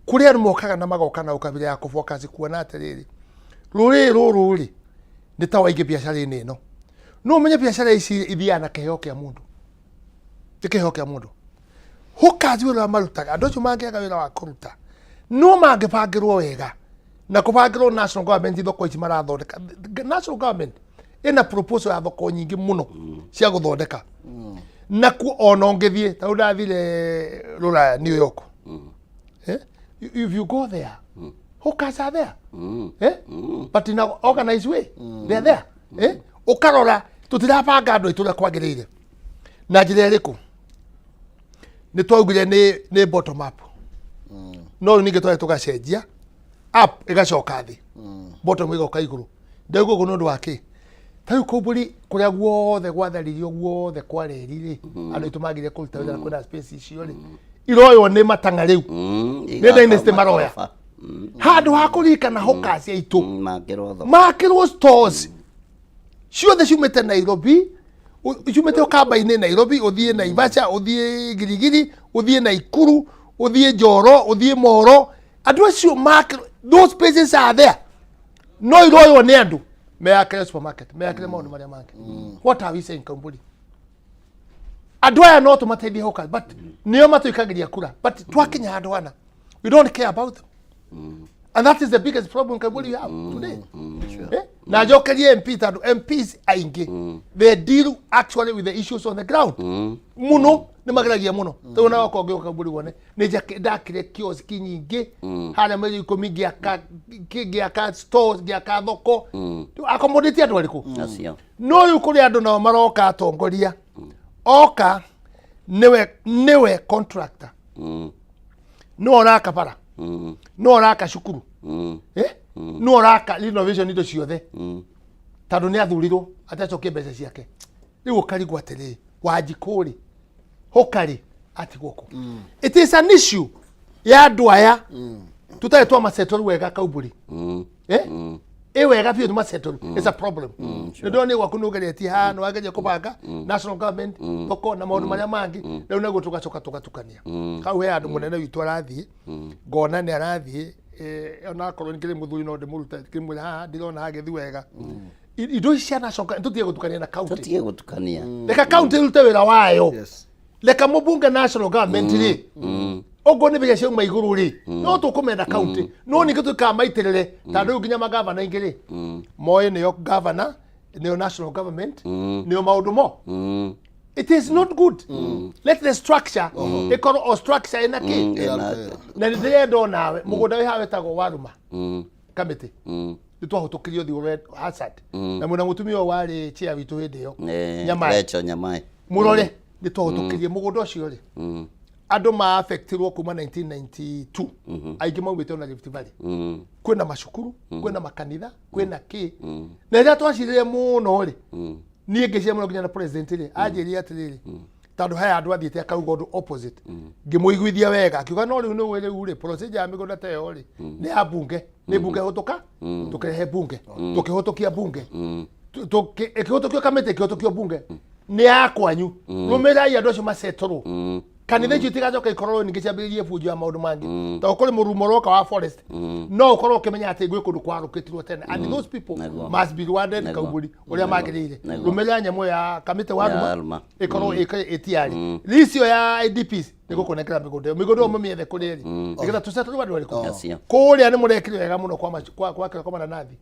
kũrĩ andũ mokaga na magoka na ũkabira ya kũfocus kuona atĩrĩrĩ, rũrĩrĩ rũrũ rĩ nĩ ta waingĩ biacara-inĩ ĩno. No ũmenye biacara ici ithiaga na kĩheo kĩa mũndũ, nĩ kĩheo kĩa mũndũ. Hawkers wĩra ũrĩa marutaga, andũ acio mangĩaga wĩra wa kũruta, no mangĩbangĩrwo wega na kũbangĩrwo national government thoko ici marathondeka. National government ĩna proposal ya thoko nyingĩ mũno cia gũthondeka nakuo. Ona ũngĩthiĩ ta rĩu ndathire Rũraya, New York, if you go there, hawkers are there, but in an organized way they are there. Ũkarora tũtirabanga andũ aitũ ũrĩa kwagĩrĩire. Na njĩra ĩrĩkũ? Nĩ twaugire nĩ bottom up, no rĩu ningĩ twarĩ tũgacenjia up ĩgacoka thĩ, bottom ĩgoka igũrũ. Ndauga ũguo nĩ ũndũ wa kĩ? Ta rĩu kũmbũri kũrĩa guothe gwatharirio guothe kwa reri rĩ, andũ aitũ magire kũruta wĩra na kwĩna space icio rĩ, iroywo nĩ matang'a rĩu nĩ dynasty maroya handũ ha kũririkana hawkers aitũ. Makĩrwo thoko. Makĩrwo stores ciothe ciumĩte Nairobi, ciumĩte ũkamba-inĩ Nairobi, ũthiĩ Naivasha, ũthiĩ Girigiri, ũthiĩ Naikuru, ũthiĩ Njoro, ũthiĩ Moro, andũ acio makĩrwo. Those spaces are there, no iroywo nĩ andũ meyakĩre supermarket, meyakĩre maũndũ marĩa mangĩ. What are we saying, Kamburi? Andũ aya no tũmateithie hawkers, but nĩo matũikagĩria kura, but twakinya handũ hana we don't care about them, and that is the biggest problem, Kamburi, we have today. Na njokerie MP, tondũ MPs aingĩ they deal actually with the issues on the ground mũno, nĩ mageragia mũno. Tondũ na wakorwo ngĩũka Kamburi wone nĩ ndakire kioski nyingĩ harĩa mĩeri 10, ngĩaka stores, ngĩaka thoko, accommodate andũ arĩkũ. Acio. No rĩu kũrĩ andũ nao maroka atongoria oka nĩwe contractor, nĩwe ũraka bara, nĩwe ũraka cukuru, nĩwe ũraka renovation, indo ciothe, tondũ nĩ athurirwo atacokie mbeca ciake. Rĩu ũkarigwo atĩrĩrĩ, Wanjikũ rĩ, hũka rĩ, atigwo kũ? It is an issue ya andũ aya tũtarĩ twamasettle wega, Kaumbũri. Ĩ wega biũ nĩ masettle, it's a problem. Nĩ ndona gwaku nĩ ũgeretie haha, nĩ wageria kũbanga national government thoko na maũndũ marĩa mangĩ. Rĩu naguo tũgacoka tũgatukania hau he handũ mũnene witũ arathiĩ, ngona nĩ arathiĩ, onakorwo nkĩrĩ mũthuri no ndĩmũrute, ngĩmwĩra haha ndirona hagĩthiĩ wega. Indo ici cia national government tũtige gũtukania na county. Tũtige gũtukania. Reka county ĩrute wĩra wayo, reka mũbunge national government rĩ, okorwo nĩ mbeca ciauma igũrũ rĩ, no tũkũmenda county, no ningĩ tũikaga maitĩrĩre, tondũ rĩu nginya magavana aingĩ rĩ, moĩ nĩo gavana, nĩo national government, nĩo maũndũ mo. It is not good. Let the structure ĩkorwo o structure ĩna kĩ. Na nĩ ndĩrenda o nawe mũgũnda wĩ haha wĩtagwo Waruma kamĩtĩ nĩ twahũtũkirio thiũ Hazard na mwĩna mũtumia ũyũ warĩ chair witũ hĩndĩ ĩyo, Nyamaĩ. Rachel Nyamaĩ. Mũrore nĩ twahũtũkirie mũgũnda ũcio rĩ, andũ ma affectirwo kuma 1992, aingĩ maumĩte ona Rift Valley. Kwĩna macukuru, kwĩna makanitha, kwĩna kĩ. Na rĩrĩa twacirire mũno rĩ, niĩ ngĩciria mũno nginya na president rĩ anjĩrire atĩrĩrĩ, tondũ he andũ athiĩte akauga ũndũ opposite, ngĩmũiguithia wega akiuga no rĩu nĩũĩ rĩu rĩ, procedure ya mĩgũnda ta ĩyo rĩ nĩ ya bunge, nĩ bunge hũtũka, tũkĩrehe bunge, tũkĩhũtũkia bunge, ĩkĩhũtũkio kamĩtĩ, ĩkĩhũtũkio bunge, nĩ ya kwanyu, rũmĩrĩrai andũ acio macetũrwo kanitha icio itigacoka ikorwo ningĩ ciambĩrĩrie bunjo ya maũndũ mangĩ, tondũ kũrĩ mũrumo ũroka wa forest, no ũkorwo ũkĩmenya atĩ gwĩ kũndũ kwarũkĩtirwo tene and those people must be rewarded. Kaumbũri ũrĩa magĩrĩire. Rũmĩrĩra nyamũ ya kamĩtĩ Ya waruma Waruma. ĩkorwo ĩtiarĩ licio ya IDPs nĩ gũkũnengera mĩgũnda ĩyo, mĩgũnda ĩyo mũmĩethe kũrĩ ĩrĩ nĩgetha tũcetũrwo andũ arĩkũ. Acio. Kũrĩa nĩ mũrekire wega mũno kwa kĩrĩa kwa mananathi.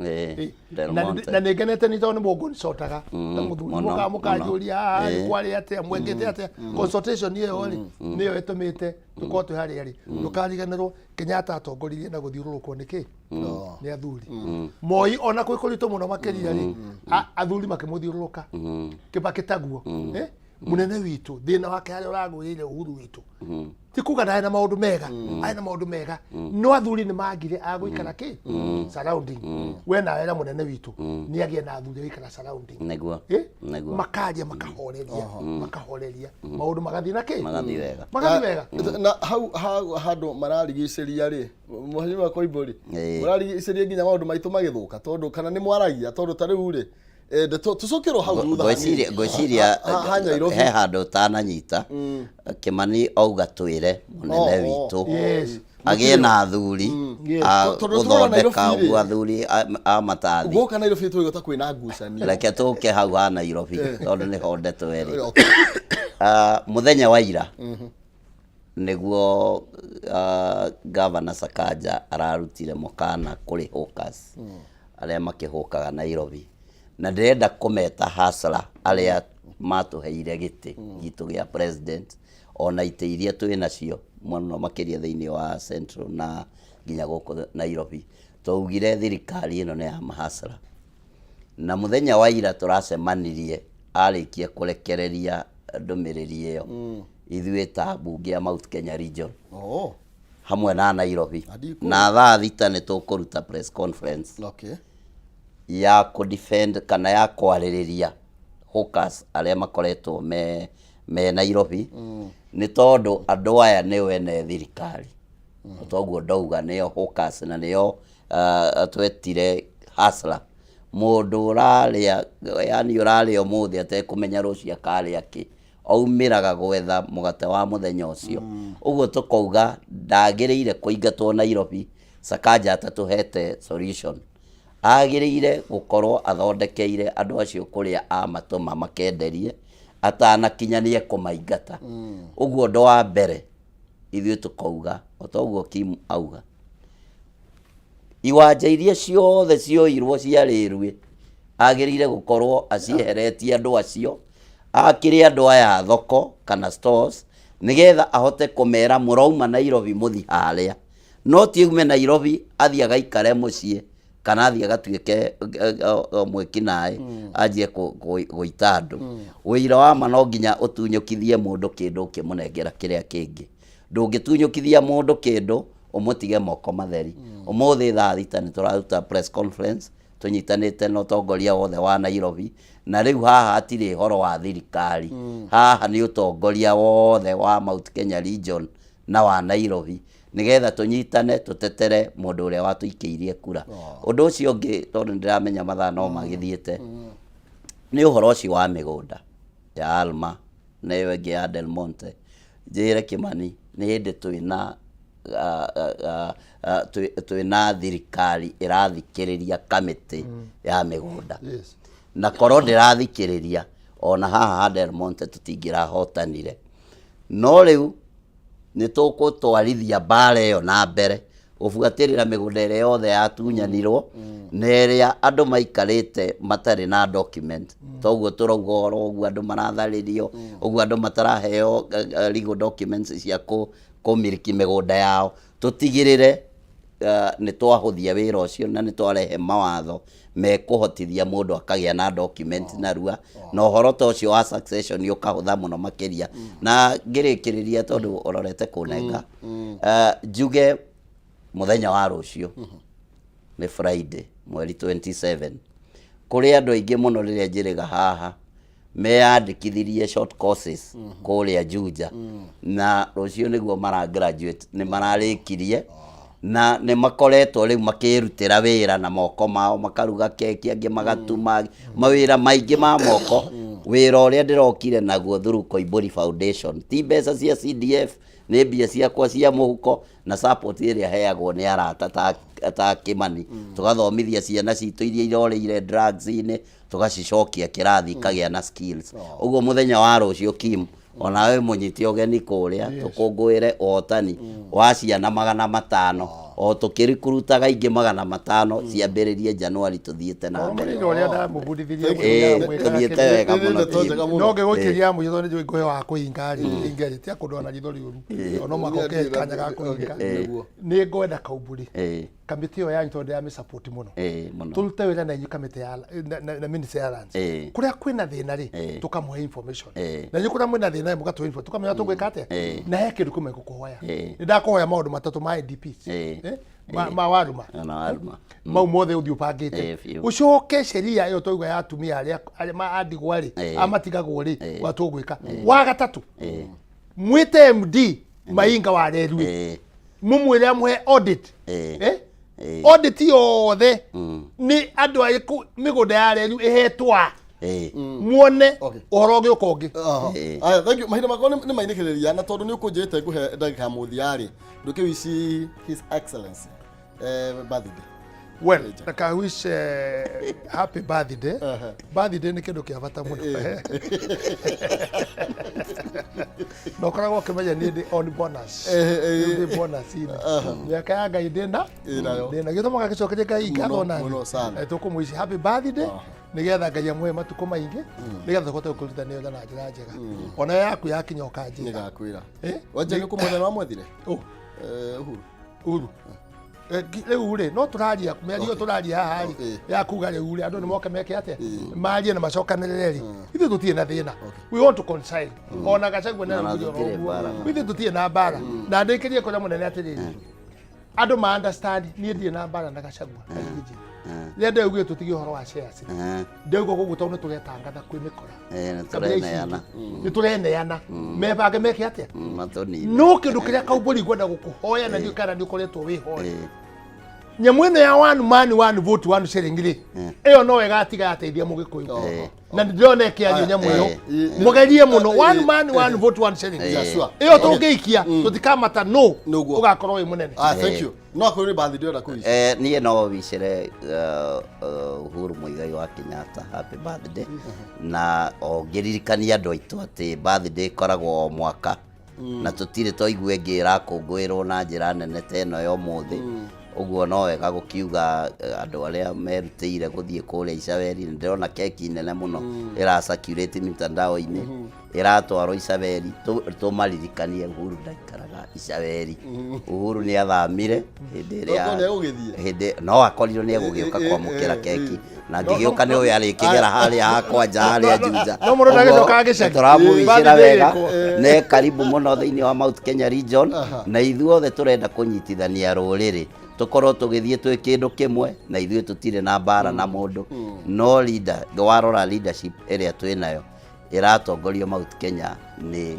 Del Na Monte. na nĩ ngenete nĩ tondũ nĩ mũngũnicotaga ta mũthuri Mũno, mũkaga mũno. mũkanjũria haha nĩ kwarĩ atĩa, mwekĩte atĩa, consultation ĩyo rĩ nĩyo ĩtũmĩte tũkorwo twĩ harĩa rĩ. Ndũkariganĩrwo Kenyatta atongoririe na gũthiũrũrũkwo nĩ kĩ, nĩ athuri. Moi ona kwĩ kũritũ mũno makĩria rĩ, athuri makĩmũthiũrũrũka. Kibaki taguo. Mũnene witũ thĩna wake harĩa ũragwĩrĩire Uhuru witũ ti kuga ndarĩ na maũndũ mega, arĩ na maũndũ mega, no athuri nĩ mangire agũikara kĩ surrounding. We nawe na mũnene witũ nĩ agĩe na athuri agũikara surrounding. Nĩguo. Makaria, makahoreria, makahoreria maũndũ magathiĩ na kĩ. Magathiĩ wega. Magathiĩ wega. Na hau handũ mararigicĩria rĩ, mheshimiwa Koimbũri, mũrarigicĩria nginya maũndũ maitũ magĩthũka, tondũ kana nĩ mwaragia, tondũ ta rĩu rĩ tũcokere hau thutha Ngwĩciria hanini. ngwĩciria Ha Nairobi. he handũ ũtananyita. Kĩmani auga twĩre mũnene witũ agĩe na athuri a Tondũ tũrona gũthondeka Nairobi rĩ. ũguo athuri a matathi. Guoka Nairobi tũigua ta kwĩna ngucanio. Reke tũke hau ha Nairobi tondũ nĩho ndeto ĩrĩ. Ah, mũthenya wa ira nĩguo Gavana Sakaja ararutire mũkana kũrĩ hawkers arĩa makĩhũkaga Nairobi, na ndĩrenda kũmeta hasla arĩa matũheire gĩtĩ gitũ gĩa president ona itĩ iria twĩ nacio mũno makĩria thĩinĩ wa Central na nginya gũkũ Nairobi. Twaugire thirikari ĩno nĩ ya mahasla, na mũthenya wa ira tũracemanirie arĩkia kũrekereria ndũmĩrĩri ĩyo, ithuĩ ta mbunge ya Mount Kenya Region hamwe na Nairobi Andikũ. na thaa 6 nĩ tũkũruta press conference ya kũ defend kana ya kwarĩrĩria hawkers arĩa makoretwo me Nairobi, nĩ tondũ andũ aya nĩo ene thirikari. Toguo ndauga nĩo hawkers na nĩo twetire hustler, mũndũ ũrarĩa, yani ũrarĩa ũmũthĩ atekũmenya rũciũ akarĩa kĩ, aumĩraga gwetha mũgate wa mũthenya ũcio. Ũguo tũkauga ndagĩrĩire kũingatwo Nairobi Sakaja atatũhete solution. Agĩrĩire gũkorwo athondekeire andũ acio kũrĩa amatũma makenderie atanakinyanie kũmaingata. Ũguo ũndũ wa mbere ithuĩ tũkauga o ta ũguo Kim auga, iwanja iria ciothe cioirwo cia rĩrwĩ agĩrĩire gũkorwo acieheretie andũ acio, akĩrĩ andũ aya thoko kana stores, nĩgetha ahote kũmera mũrauma Nairobi mũthi harĩa, no ti aume Nairobi athiĩ agaikare mũciĩ kana athiĩ agatuĩke mwĩkinaĩ anjie gũita andũ. Ũira wa ma no nginya ũtunyũkithie mũndũ kĩndũ ũkĩmũnengera kĩrĩa kĩngĩ. Ndũngĩtunyũkithia mũndũ kĩndũ ũmũtige moko matheri. Ũmũthĩ thaa 6 nĩ tũraruta press conference tũnyitanĩte na ũtongoria wothe wa Nairobi, na rĩu haha hatirĩ ũhoro wa thirikari, haha nĩ ũtongoria wothe wa Mount Kenya Region na wa Nairobi, nĩgetha tũnyitane tũtetere mũndũ ũrĩa watũikĩirie kura. Ũndũ ũcio ũngĩ, tondũ nĩndĩramenya mathaa no magĩthiĩte, nĩ ũhoro ũcio wa mĩgũnda ya Alma na ĩyo ĩngĩ ya Del Monte. Njĩre Kĩmani, nĩ hĩndĩ twĩna thirikari ĩrathikĩrĩria kamĩtĩ ya mĩgũnda, na korwo ndĩrathikĩrĩria ona haha ha Del Monte tũtingĩrahotanire. No rĩu nĩ tũgũtwarithia mbara ĩyo na mbere. Gũbuatĩrĩra mĩgũnda ĩrĩa yothe yatunyanirwo na ĩrĩa andũ maikarĩte matarĩ na document. Toguo tũrauga ũhoro ũguo andũ maratharĩrio, ũguo andũ mataraheo legal documents cia kũmiliki mĩgũnda yao. Tũtigĩrĩre nĩ twahũthia wĩra ũcio na nĩ twarehe mawatho mekũhotithia mũndũ akagĩa na document narua, na ũhoro ta ũcio wa succession ũkahũtha mũno makĩria. Na ngĩrĩkĩrĩria, tondũ ũrorete kũnenga, njuge mũthenya wa rũciũ nĩ Friday mweri 27, kũrĩ andũ aingĩ mũno rĩrĩa njĩrĩga haha meyandĩkithirie short courses kũrĩa Juja, na rũciũ nĩguo mara graduate, nĩ mararĩkirie na nĩ makoretwo rĩu makĩrutĩra wĩra na moko mao, makaruga keki, angĩ magatuma mawĩra maingĩ ma moko. Wĩra ũrĩa ndĩrokire naguo through Koimbũri Foundation ti mbeca cia CDF, nĩ mbia ciakwa cia mũhuko na support ĩrĩa heagwo nĩ arata ta Kĩmani. Tũgathomithia ciana citũ iria irorĩire drugs-inĩ, tũgacicokia kĩrathi, ikagĩa na skills. Ũguo mũthenya wa rũciũ, Kim, onawe mũnyite ũgeni kũrĩa tũkũngũĩre ũhotani wa ciana 500, o tũkĩrikurutaga ingĩ 500 ciambĩrĩrie January tũthiĩte na mbere. Mũrĩrĩ ũrĩa ndamũbundithirie. Tũthiĩte wega mũno, Kim. No ngĩgũikĩria mũico, tondũ nĩnjũĩ ngũhe wa kũhinga rĩ, hinga rĩ, tia kũndũ na ritho rĩũru, tondũ no mũhaka ũkĩhe kanya ga kũhinga. Nĩ ngwenda Kaumbũri, kamĩtĩ ĩyo yanyu, tondũ ndĩramĩsupport mũno, Mũno. Tũrute wĩra na inyuĩ kamĩtĩ ya na ministry ya lands. Kũrĩa kwĩna thĩna rĩ, tũkamũhe information, na inyuĩ kũrĩa mwĩna thĩna rĩ, mũgatũhe information, tũkamenya tũgwĩka atĩa. Na he kĩndũ kĩmwe ngũkũhoya. Nĩ ndakũhoya maũndũ matatũ ma IDPs, ma waruma. Ona waruma. Mau mothe ũthiĩ ũbangĩte. Biũ. Ũcoke sheria ĩyo twauga ya atumia arĩa ma andigwa rĩ, amatigagwo rĩ, wa tũgwĩka wa gatatũ, mwĩte MD Mainga wa Rerue, mũmwĩre amũhe audit, audit yothe nĩ andũ arĩkũ mĩgũnda ya Reru ĩhetwo a, muone ũhoro ũgĩũka ũngĩ. Aya, thank you. Mahinda makwa nĩ mainĩkĩrĩria, na tondũ nĩ ũkũnjĩrĩte ngũhe ndagĩka ya mũthia rĩ, ndũkĩwici His Excellency birthday. Well, reka wish happy birthday. Birthday nĩ kĩndũ kĩa bata mũno na ũkoragwo ũkĩmenya niĩ ndĩ on bonus. Ndĩ bonus-inĩ, mĩaka ya Ngai ndĩna. Ĩnayo. Ndĩna gĩtũmaga gĩcokerie Ngai ngatho. Mũno, Nani mũno sana. Tũkũmũici happy birthday, nĩgetha Ngai amũhe matukũ maingĩ, nĩgetha tũhote gũkũrutithania wĩra na njĩra njega. Ona yaku yakinya ũkanjĩra. Nĩgakwĩra. Wanja nĩ kũmwetha wamwethire? Ũ. Uhuru. Uhuru. Rĩu rĩ, no tũraria mĩario tũraria haha rĩ, ya kuga rĩu rĩ, andũ nĩ moke meke atĩa, marie na macokanĩrĩre rĩ, ithuĩ tũtirĩ na thĩna. We want to reconcile. Ona Gachagua Na nĩ tũtirĩ ũguo, mbara. ithuĩ tũtirĩ na mbara. Na ndĩkĩrie kũrĩa mũnene atĩrĩrĩ, andũ ma understand niĩ ndirĩ na mbara na Gachagua na Riggy G. Rĩrĩa ndaugire tũtige ũhoro wa shares, ndauga koguo tondũ nĩ tũretangatha kwĩ mĩkora. Nĩ Kabira ici tũreneana. Nĩ tũreneana, mebange meke atĩa. Matũnine. No kĩndũ kĩrĩa Kaumbũri ngwenda gũkũhoya, na ndiũĩ kana nĩ ũkoretwo wĩhoya, nyamũ ĩno ya one man one vote one shilling rĩ, ĩyo no ĩgatiga yateithia Mũgĩkũyũ, na nĩ ndĩrona ĩkĩario nyamũ ĩyo. Mũgerie mũno one man one vote one shilling. Yeah, sure. Ĩyo tũngĩikia tũtikamata no Nĩguo. ũgakorwo wĩ mũnene. Ah, thank you. No akorwo nĩ birthday ũrenda kũwici. Niĩ no wicĩre Uhuru Muigai wa Kenyatta happy birthday, na o ngĩririkania andũ aitũ atĩ birthday ĩkoragwo o mwaka, na tũtirĩ twaigua ĩngĩ ĩrakũngũĩrwo na njĩra nene ta ĩno ya ũmũthĩ. Ũguo no wega gũkiuga andũ arĩa merutĩire gũthiĩ kũrĩa Icaweri, nĩ ndĩrona keki nene mũno ĩra circulate mitandao-inĩ ĩratwarwo Icaweri. Tũmaririkanie Uhuru ndaikaraga Icaweri. Uhuru nĩ athamire hĩndĩ ĩrĩa Okorwo nĩegũgĩthiĩ. Hĩndĩ no akorirwo nĩ egũgĩũka kwamũkĩra keki, na ngĩgĩũka nĩ ũyũ arĩkĩgera harĩa hakwa nja harĩa Juja. No mũndũ ndagĩcokaga gĩcagi. Tũramũwicĩra Birthday wega. ĩgĩkwo. Ne karibu mũno thĩinĩ wa Mount Kenya region, na ithuothe tũrenda kũnyitithania rũrĩrĩ, tũkorwo tũgĩthiĩ twĩ kĩndũ kĩmwe, na ithuĩ tũtirĩ na mbara na mũndũ. No leader, warora leadership ĩrĩa twĩ nayo ĩratongorio Mount Kenya nĩ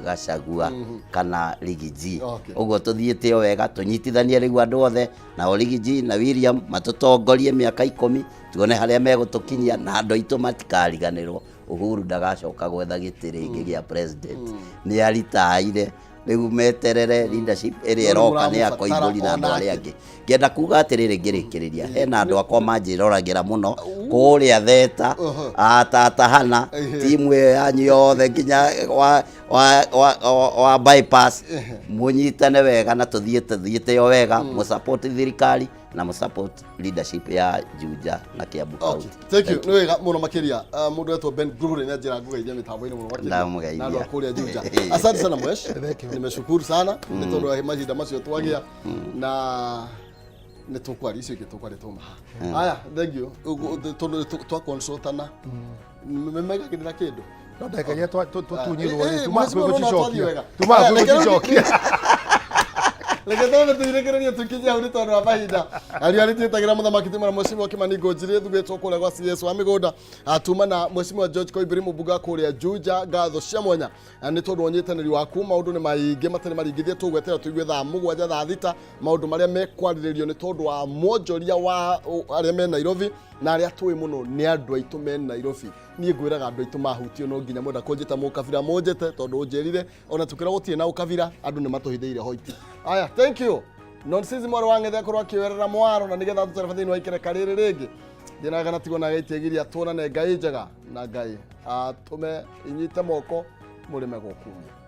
Gachagua kana Riggy G. Ũguo tũthiĩte o wega, tũnyitithanie rĩu andũ othe, nao Riggy G na William matũtongorie mĩaka 10, tuone harĩa megũtũkinyia, na andũ aitũ matikariganĩrwo Uhuru ndagacoka gwetha gĩtĩ rĩngĩ gĩa president. Nĩ aritaire. Rĩu meterere leadership ĩrĩa No nĩ ĩroka nĩ ya mũramũbatara Koimbũri na andũ arĩa onake. angĩ. Ngĩenda kuga atĩrĩrĩ ngĩrĩkĩrĩria, hena andũ akwa manjĩroragĩra mũno kũrĩa Theta, atata Hana, timu ĩyo yanyu yothe nginya wa, wa, wa, wa, wa bypass, mũnyitane wega na tũthiĩ tũthiĩte o wega, mũsupport thirikari na mũsupport leadership ya Juja na Kiambu County. Thank you. Nĩ wega mũno makĩria. Mũndũ wetwo Ben Glory nĩ anjĩra ngũgeithia mĩtambo-inĩ mũno makĩria. Ndamũgeithia. Na andũ a kũrĩa Juja. Asante sana Mwesh. Nimeshukuru sana nĩ tondũ wa mahinda macio twagĩa na nĩ tũkwaria icio ingĩ tũkwaria twauma haha. Aya, thank you. Ũguo, tondũ twa consultana. Mĩmegagĩrĩra kĩndũ. No ndagĩka iria tũtunyirwo Eh, rĩ eh, tuma mheshimiwa, hakuhĩ no, no, twathiĩ gũcicokia wega. tuma Aya, hakuhĩ reke rĩu- gũcicokia. Reke twambe tũirĩkĩrĩrie tũkinye hau nĩ tondũ wa mahinda. Ariũ arĩa twĩtagĩra mũthamaki tuma na mheshimiwa Kimani Ngũnjiri thugĩtwo kũrĩa gwa CS wa mĩgũnda. Tuma na mheshimiwa George Koimbũri mũmbunge wa kũrĩa Juja, ngatho cia mwanya nĩ tondũ wa ũnyitanĩri waku. Maũndũ nĩ maingĩ matarĩ maringithie, tũgweterera tũigue thaa 7 thaa 6 maũndũ marĩa mekwarĩrĩrio nĩ tondũ wa mwonjoria wa arĩa me Nairobi na arĩa tũĩ mũno nĩ andũ aitũ me Nairobi. Niĩ ngwĩraga andũ aitũ mahutio no nginya mwenda kũnjĩta mũkabira mũnjĩte tondũ ũnjĩrire ona tukĩra gũtirĩ na ũkabira andũ nĩ matũhithĩire hoiti. Aya, thank you. Nonsense mwarĩ wa ng'ethe akorwo akĩoerera mwaro na nĩgetha tũtereba thĩinĩ wa ikereka rĩrĩ rĩngĩ. Ndĩnaga na tigwo na gaitĩgiria tuonane. Ngai njega na Ngai atũme inyite moko mũrĩme gũkumia.